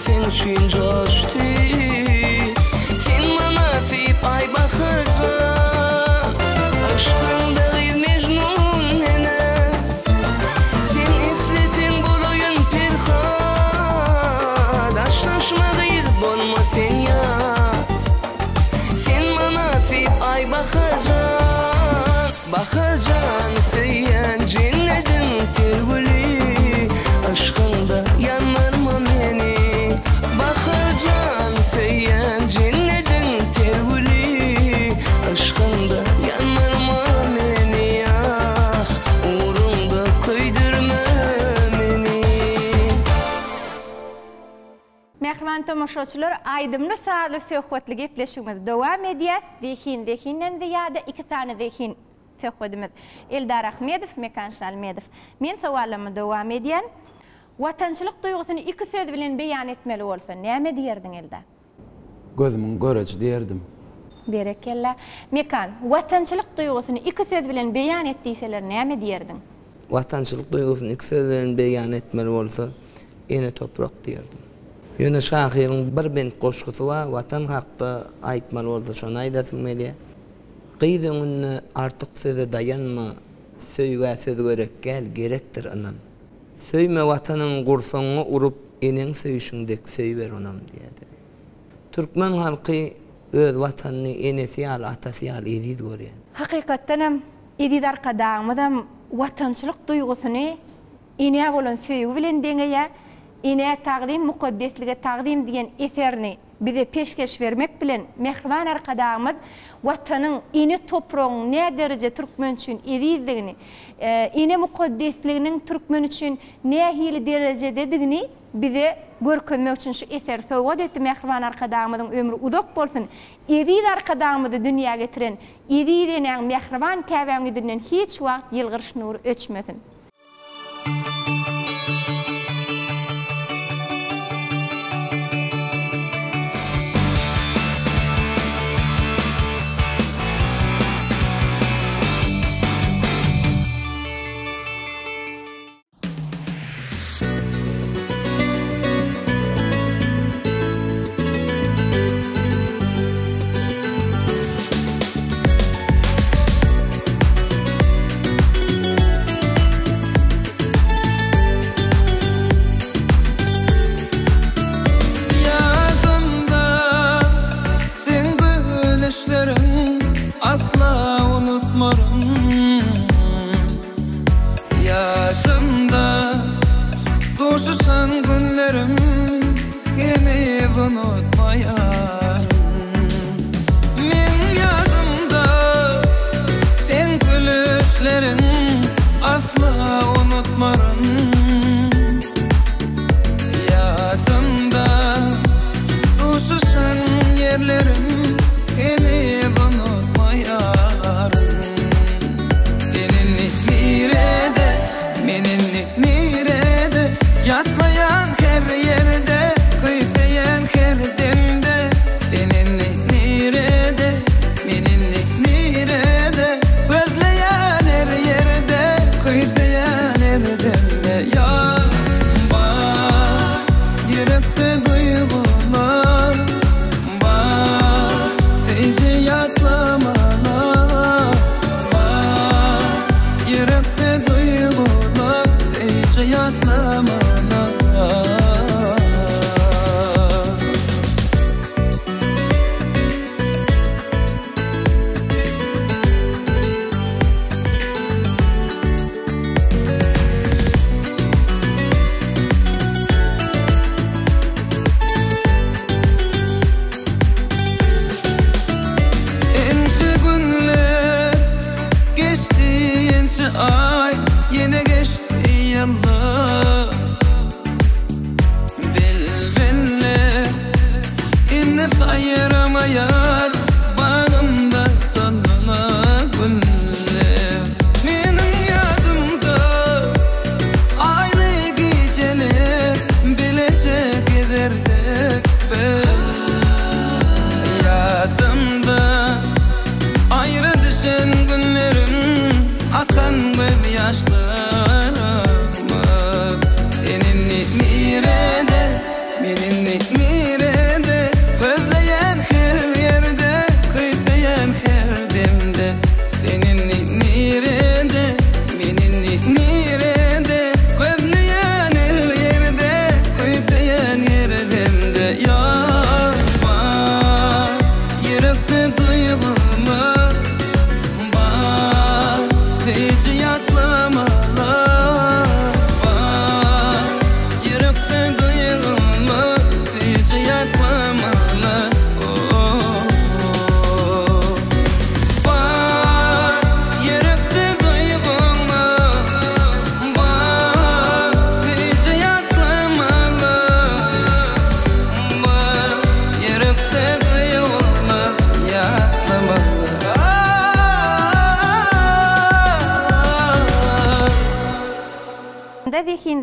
seň üçin joşdy. Sen mynasyp Aýbahar jan. Yşkyňda gyz Mejnun menä. Sen isleseň bolaýyn Perhat. Daşlaşma gyz bolma sen ýat. Sen mynasyp Aýbahar jan. Bahar jan söýýän jennediň ter güli Yşkyňda ýandyrma meni Bahar jan söýýän jennediň ter güli Yşkyňda ýandyrma meni ah Ugruňda köýdürme meni. Mähriban tomaşaçylar, aýdymly-sazly söhbetli gepleşigimizi dowam edýäs. Zehin zehinden zyýada iki sany zehin söhbedimiz. Eldar Ahmedow, Mekan Şalmedow. Men sowallarymy dowam edýän. Watançylyk duýgusyny iki söz bilen beýan etmeli bolsa, näme diýerdiň Eldar? Gözümiň göreji diýerdim. Berekella. Mekan, watançylyk duýgusyny iki söz bilen beýan et diýseler näme diýerdiň? Watançylyk duýgusyny iki söz bilen beýan etmeli bolsa, Ene toprak diýerdim. Ýöne şahyryň bir bent goşgusy bar, Watan hakda aýtmaly bolsa şony aýdasym gelýär. Gyz öňünde artyk söze daýanma, Söýgä söz gerek däl, gerekdir ynam. Söýme Watanyňy gursagyňa urup, Eneň söýşüň dek söýüber onam diýýärdi. Türkmen halky öz Watanyny enesi ýaly, atasy ýaly eziz görýär. Hakykatdanam, eziz Arkadagymyzam watançylyk duýgusyny Enä bolan söýgi bilen deňeýär. Enä tagzym, mukaddeslige tagzym diýen eserini bize peşgeş bermek bilen, mähriban Arkadagymyz Watanyň, ene topragyň nädereje türkmen üçin ezizdigini, ene mukaddesliginiň türkmen üçin nähili derejededigini bize görkezmek üçin şu eseri sowgat etdi. Mähriban Arkadagymyzyň ömri uzak bolsun! Eziz Arkadagymyzy dünýä getiren eziz enäň, mähriban käbäň ýüzünden hiç wagt ýylgyryş nury öçmesin! Ýadymda seň gülüşleriň asla unutmaryn. Ýadymda duşuşan günlerim heniz unutmaýaryn. Meň ýadymda seň gülüşleriň asla unutmaryn. Ýadymda duşuşan ýerlerim heniz unutmaýaryn. Sen indi nirede, men indi nirede Ýatlaýan her ýerde, küýseýän her demde Sen indi nirede, men indi nirede Gözleýän her ýerde, küýseýän her demde Ýar bar, ýürekde duýgular Bar, söýji ýatlamalar Bar, ýürekde duýgular Söýji ýatlamalar. Ençe günler geçdi, ençe aý, ýene geçdi ýyllar.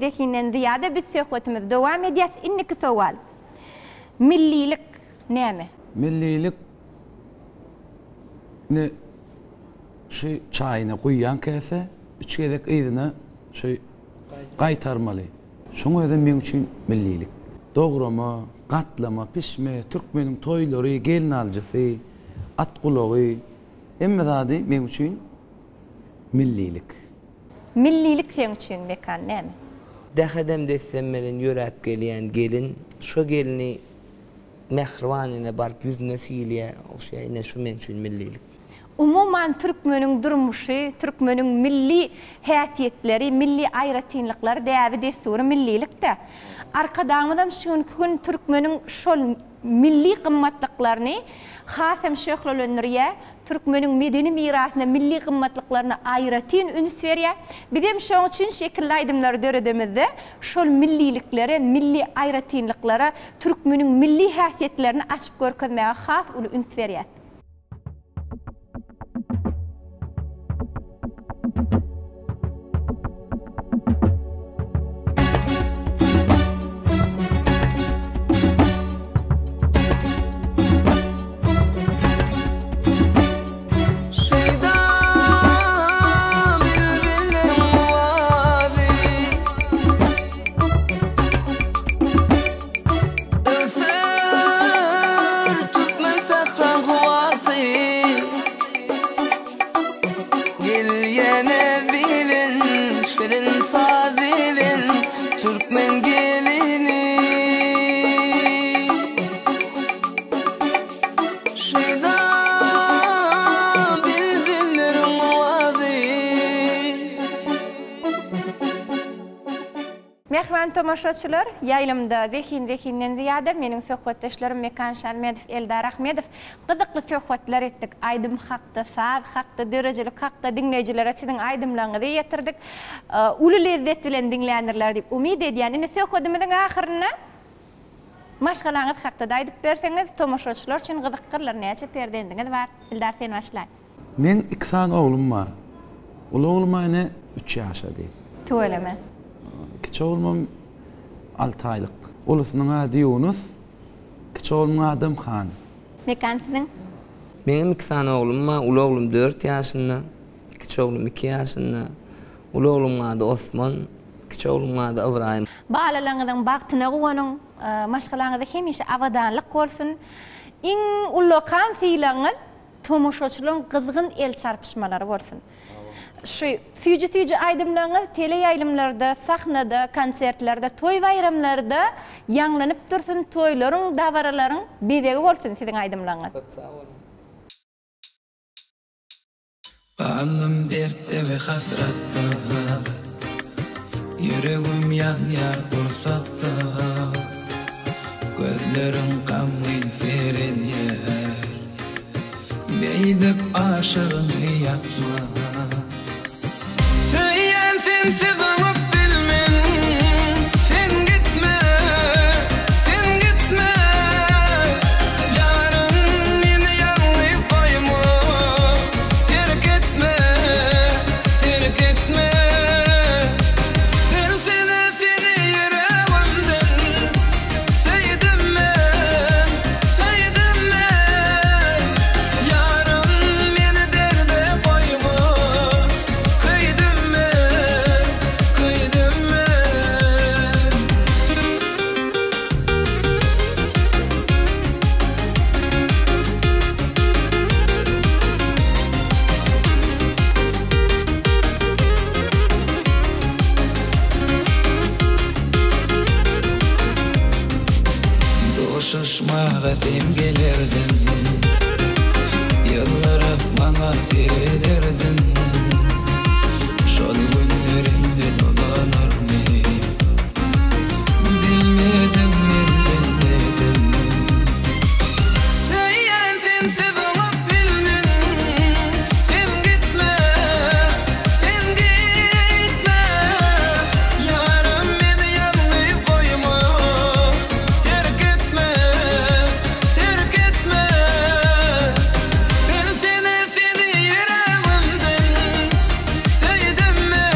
Zehin Zehinden zyýada biz söhbetimizi dowam edýäs. Indiki sowal. Millilik näme? Millilik ine şu çaýyna guýýan käse üç gezek yzyna şu gaýtarmaly. Şoň özem meň üçin millilik. Dograma, gatlama, pişme, türkmeniň toýlary, gelnaljysy, at gulagy, hemme zady meň üçin millilik. Millilik seň üçin Mekan näme? Dähedem dessem bilen ýöräp gelýän gelin, şo gelni mähriban ene baryp ýüzüne sylýa, ogşaýa, ine şu meň üçin millilik. Umuman türkmeniň durmuşy, türkmeniň milli häsiýetleri, milli aýratynlyklary, däbi-dessury millilikde. Arkadagymyzam şu günki gün türkmeniň şol milli gymmatlyklaryny has hem şöhlelendirýär, türkmeniň medeni mirasyna, milli gymmatlyklaryna aýratyn üns berýär. Bizem şoň üçin şekilli aýdymlary döredemizde şol milliliklere, milli aýratynlyklara, türkmeniň milli häsiýetlerini açyp görkezmäge has uly üns berýäs. Öser türkmen sähraň howasy Gelýäne bilen şirin saz bilen türkmen gelini Şeýda bilbilleriň owazy. Mähriban tomaşaçylar, ýaýlymda Zehin zehinden zyýada meniň söhbetdeşlerim Mekan Şalmedow, Eldar Ahmedow gyzykly söhbetler etdik. Aýdym hakda, saz hakda, döredijilik hakda diňleýjilere siziň aýdymlaryňyzy ýetirdik. Uly lezzet bilen diňländirler diýip umyt edýän. Indi söhbedimiziň ahyrynda maşgalaňyz hakda-da aýdyp berseňiz, tomaşaçylar üçin gyzykgyrlar. Näçe perzendiňiz bar? Eldar sen başlaý. Meň iki sany oglum bar. Uly oglum ine üç ýaşady. Tüweleme. Kiçi oglumam alty aýlyk. Ulusynyň ady Ýunus, kiçi oglumyň adam Han. Mekan siziň? Meňem iki sany oglum bar. Uly oglum dört ýaşynda, kiçi oglum iki ýaşynda. Uly oglumyň ady Osman, kiçi oglumyň ady Ybraýym. Balalaryňyzyň bagtyna guwanyň, maşgalaňyzda hemişe abadanlyk bolsun. Iň ullakan sylagyňyz Tomaşaçylaryň gyzgyn el çarpyşmalary bolsun. Şu süýji-süýji aýdymlaryňyz teleýaýlymlarda, sahnada, konsertlerde, toý-baýramlarda ýaňlanyp dursun, toýlaryň, dabaralaryň bezegi bolsun siziň aýdymlaryňyz. Köp sag boluň. Galdym dertde we hasratda Ýüregim ýanýar gursakda Gözleriň gamgyn seredýär Beýdip aşygyňy ýakma. Söýýän sensiz oňup bilmen Sen gitme, sen gitme Ýarym meni ýalňyz goýma Terk etme, terk etme Bilsene seni ýüregimden Söýdüm men, söýdüm men Ýarym meni derde goýma Köýdüm men, köýdüm men. Duşuşmaga sen gelerdiň Ýylgyryp maňa serederdiň Şol günler indi dolanarmy Bilmedim men bilmedim Söýýän sensiz oňup bilmen Sen gitme sen gitme Ýarym meni ýalňyz goýma Terk etme terk etme Bilsene seni ýüregimden Söýdüm men.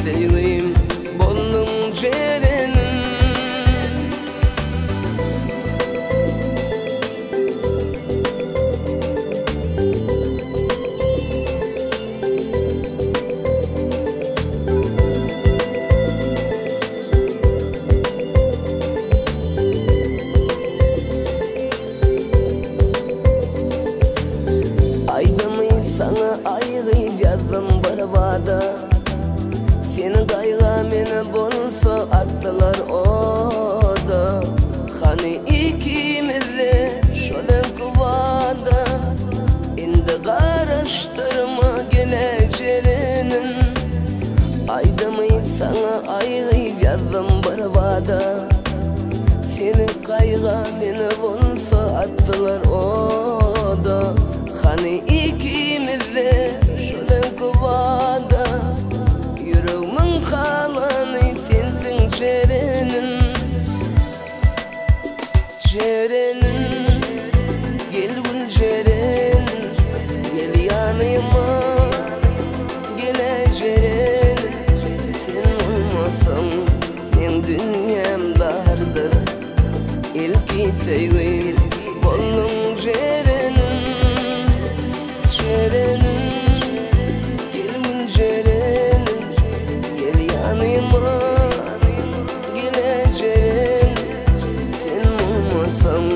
söýgim bolduň jerenim. Aýdymy saňa aý gyz ýazdym bir bada Seni gaýga meni bolsa atdylar oda Hany ikimizde şol öňki wada Indi garaşdyrma gele Jerenim Aýdymy saňa aý gyz ýazdym bir bada Seni gaýga meni bolsa atdylar oda Hany ikimizde şol öňki wada Ýüregmiň halany sensiň Jerenim Jerenim gel gül Jerenim Gel ýanyma gel-ä Jerenim Sen bolmasaň Meň dünýäm dardyr Ilki söýgim bolduň Jerenim Jerenim Gel gül Jerenim Gel ýanyma Gel-ä Jerenim Sen bolmasaň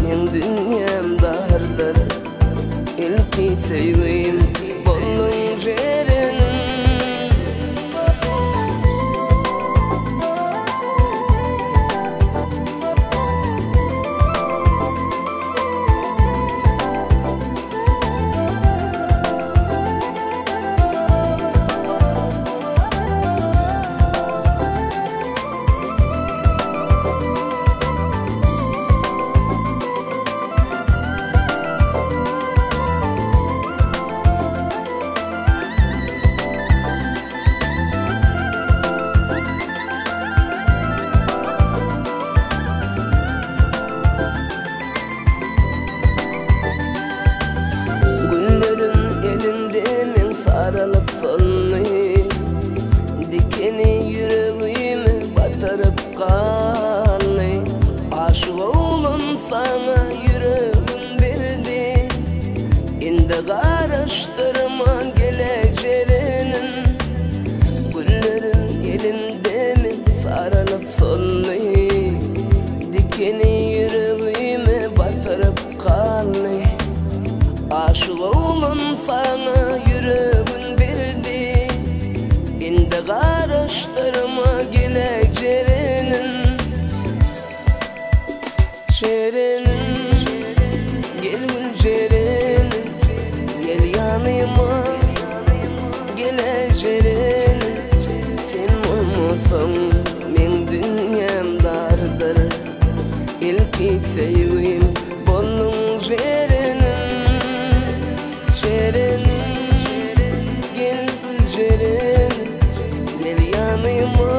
meň dünýäm dardyr Ilki söýgim bolduň Jerenim. Günlerim elinde meň saralyp soldy Dikeni ýüregime bataryp galdy Aşyk oglan saňa ýüregim berdi Indi garaşdyrma gele Jerenim Güllerim elinde meň saralyp soldy Dikeni ýüregime batyryp galdy Aşyk oglan saňa ýüregin berdi Indi garaşdyrma gele Jerenim Jerenim, gel gül Jerenim, gel ýanyma, gel-ä Jerenim, sen bolmasaň meň dünýäm dardyr, ilki söýgim bolduň Jerenim, Jerenim, gel gül Jerenim, gel ýanyma.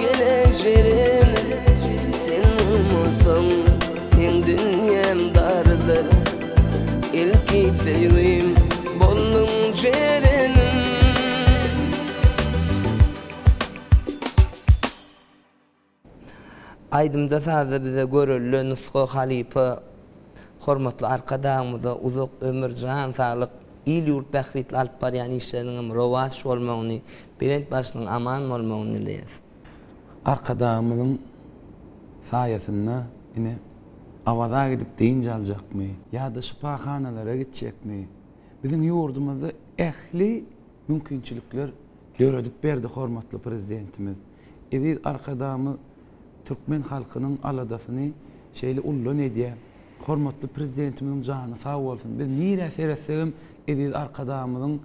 Gel-ä Jerenim, sen bolmasaň, meň dünýäm dardyr. Ilki söýgim bolduň Jerenim. Aýdymda-sazda bize görelde, nusga, halypa hormatly Arkadagymyza uzak ömür, jan saglyk, il-ýurt bähbitli alyp barýan işleriniňem rowaç bolmagyny, belent başynyň aman bolmagyny dileýäs. Arkadagymyzyň saýasynda ine, Awaza gidip dynç aljakmy ýa-da şypahanalara gitjekmi, biziň ýurdumyzda ähli mümkinçilikler döredip berdi hormatly Prezidentimiz. Eziz Arkadagymyz türkmen halkynyň aladasyny şeýle ullan edýär. Hormatly Prezidentimiziň jany sag bolsun. Biz nirä seretsegem eziz Arkadagymyzyň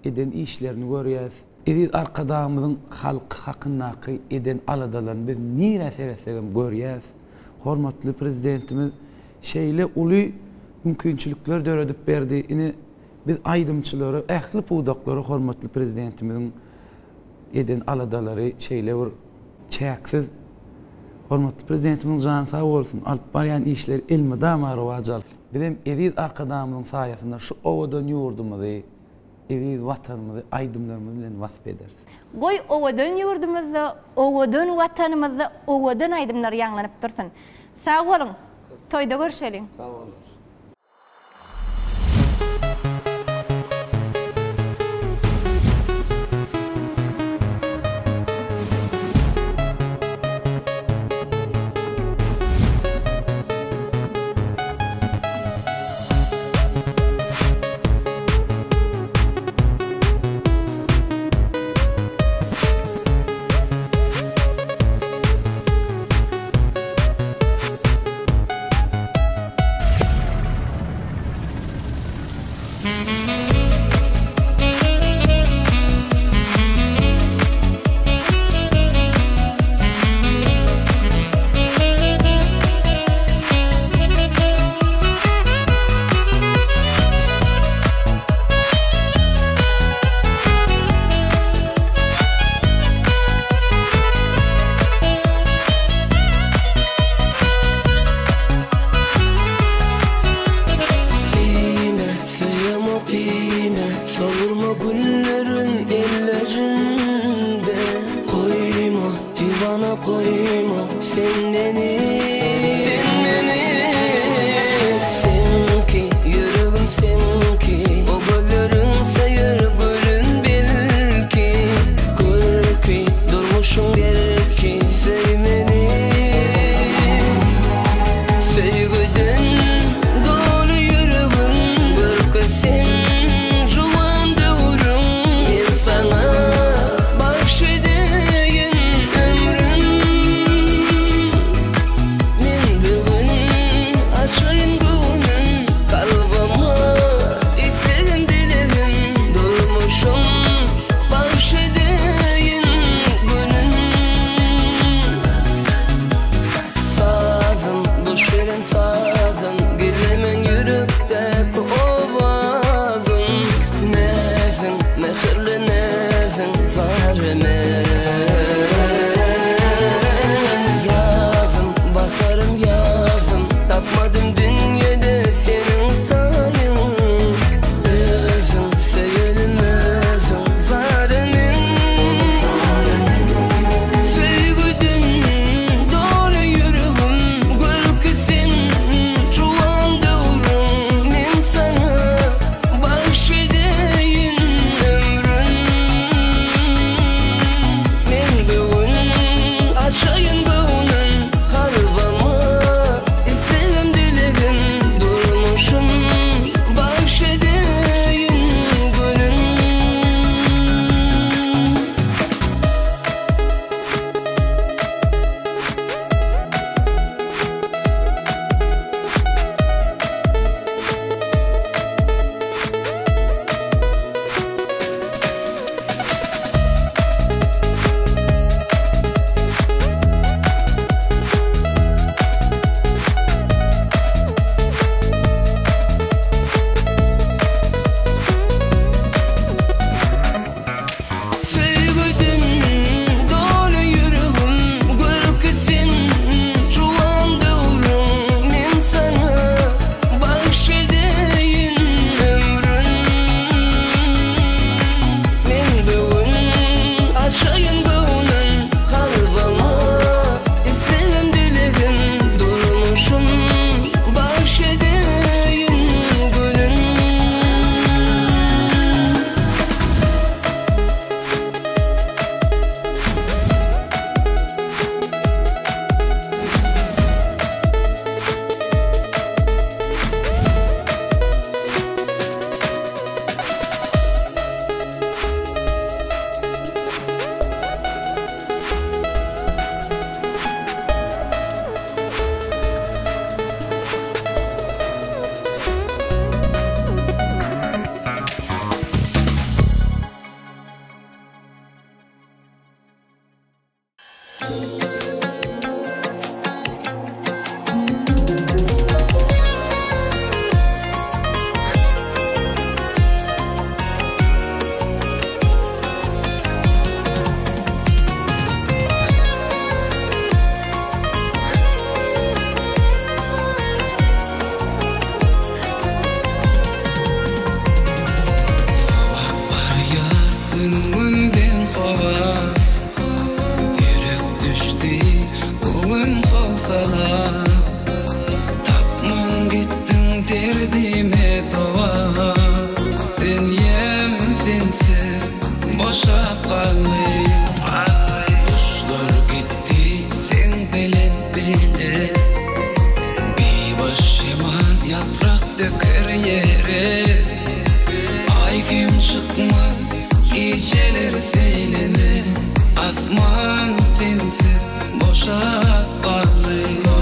eden işlerini görýäs. Eziz Arkadagymyzyň halky hakyndaky eden aladalaryny biz nirä seretsegem görýäs. Hormatly Prezidentimiz şeýle uly mümkinçilikler döredip berdi. Ine, biz aýdymçylara, ähli pudaklara hormatly Prezidentimiziň eden aladalary şeýle bir çäksiz. Hormatly Prezidentimiziň jany sag bolsun, alyp barýan işleri elmydama rowaç alsyn. Bizem eziz Arkadagymyzyň saýasynda şu owadan ýurdumyzy. eziz Watanymyzy aýdymlarymyz bilen wasp ederis. Goý, owadan ýurdumyzda, owadan Watanymyzda owadan aýdymlar ýaňlanyp dursun. Sag boluň! Toýda görşeliň! Sag boluň! Diýme, söýemok diýme, Sowurma günlerim ellerimde Goýma, diwana goýma sen meni Sen meni Seňki, ýüregim seňki O gözleriň söýer gülün belki Görki, durmuşyň berki Söý meni Söýgüden doly ýüregim Görkez sen juwan döwrüň Men saňa bagş edeýin ömrüm. sala. Tapman gitdiň derdime dowa. Dünýäm sensiz boşap galdy. Guşlar gitdi seň bilen bile. Bibaş şemal ýaprak döker ýere. Aý hem çykmaz gijeler seýlene. Asman sensiz boşap galdy.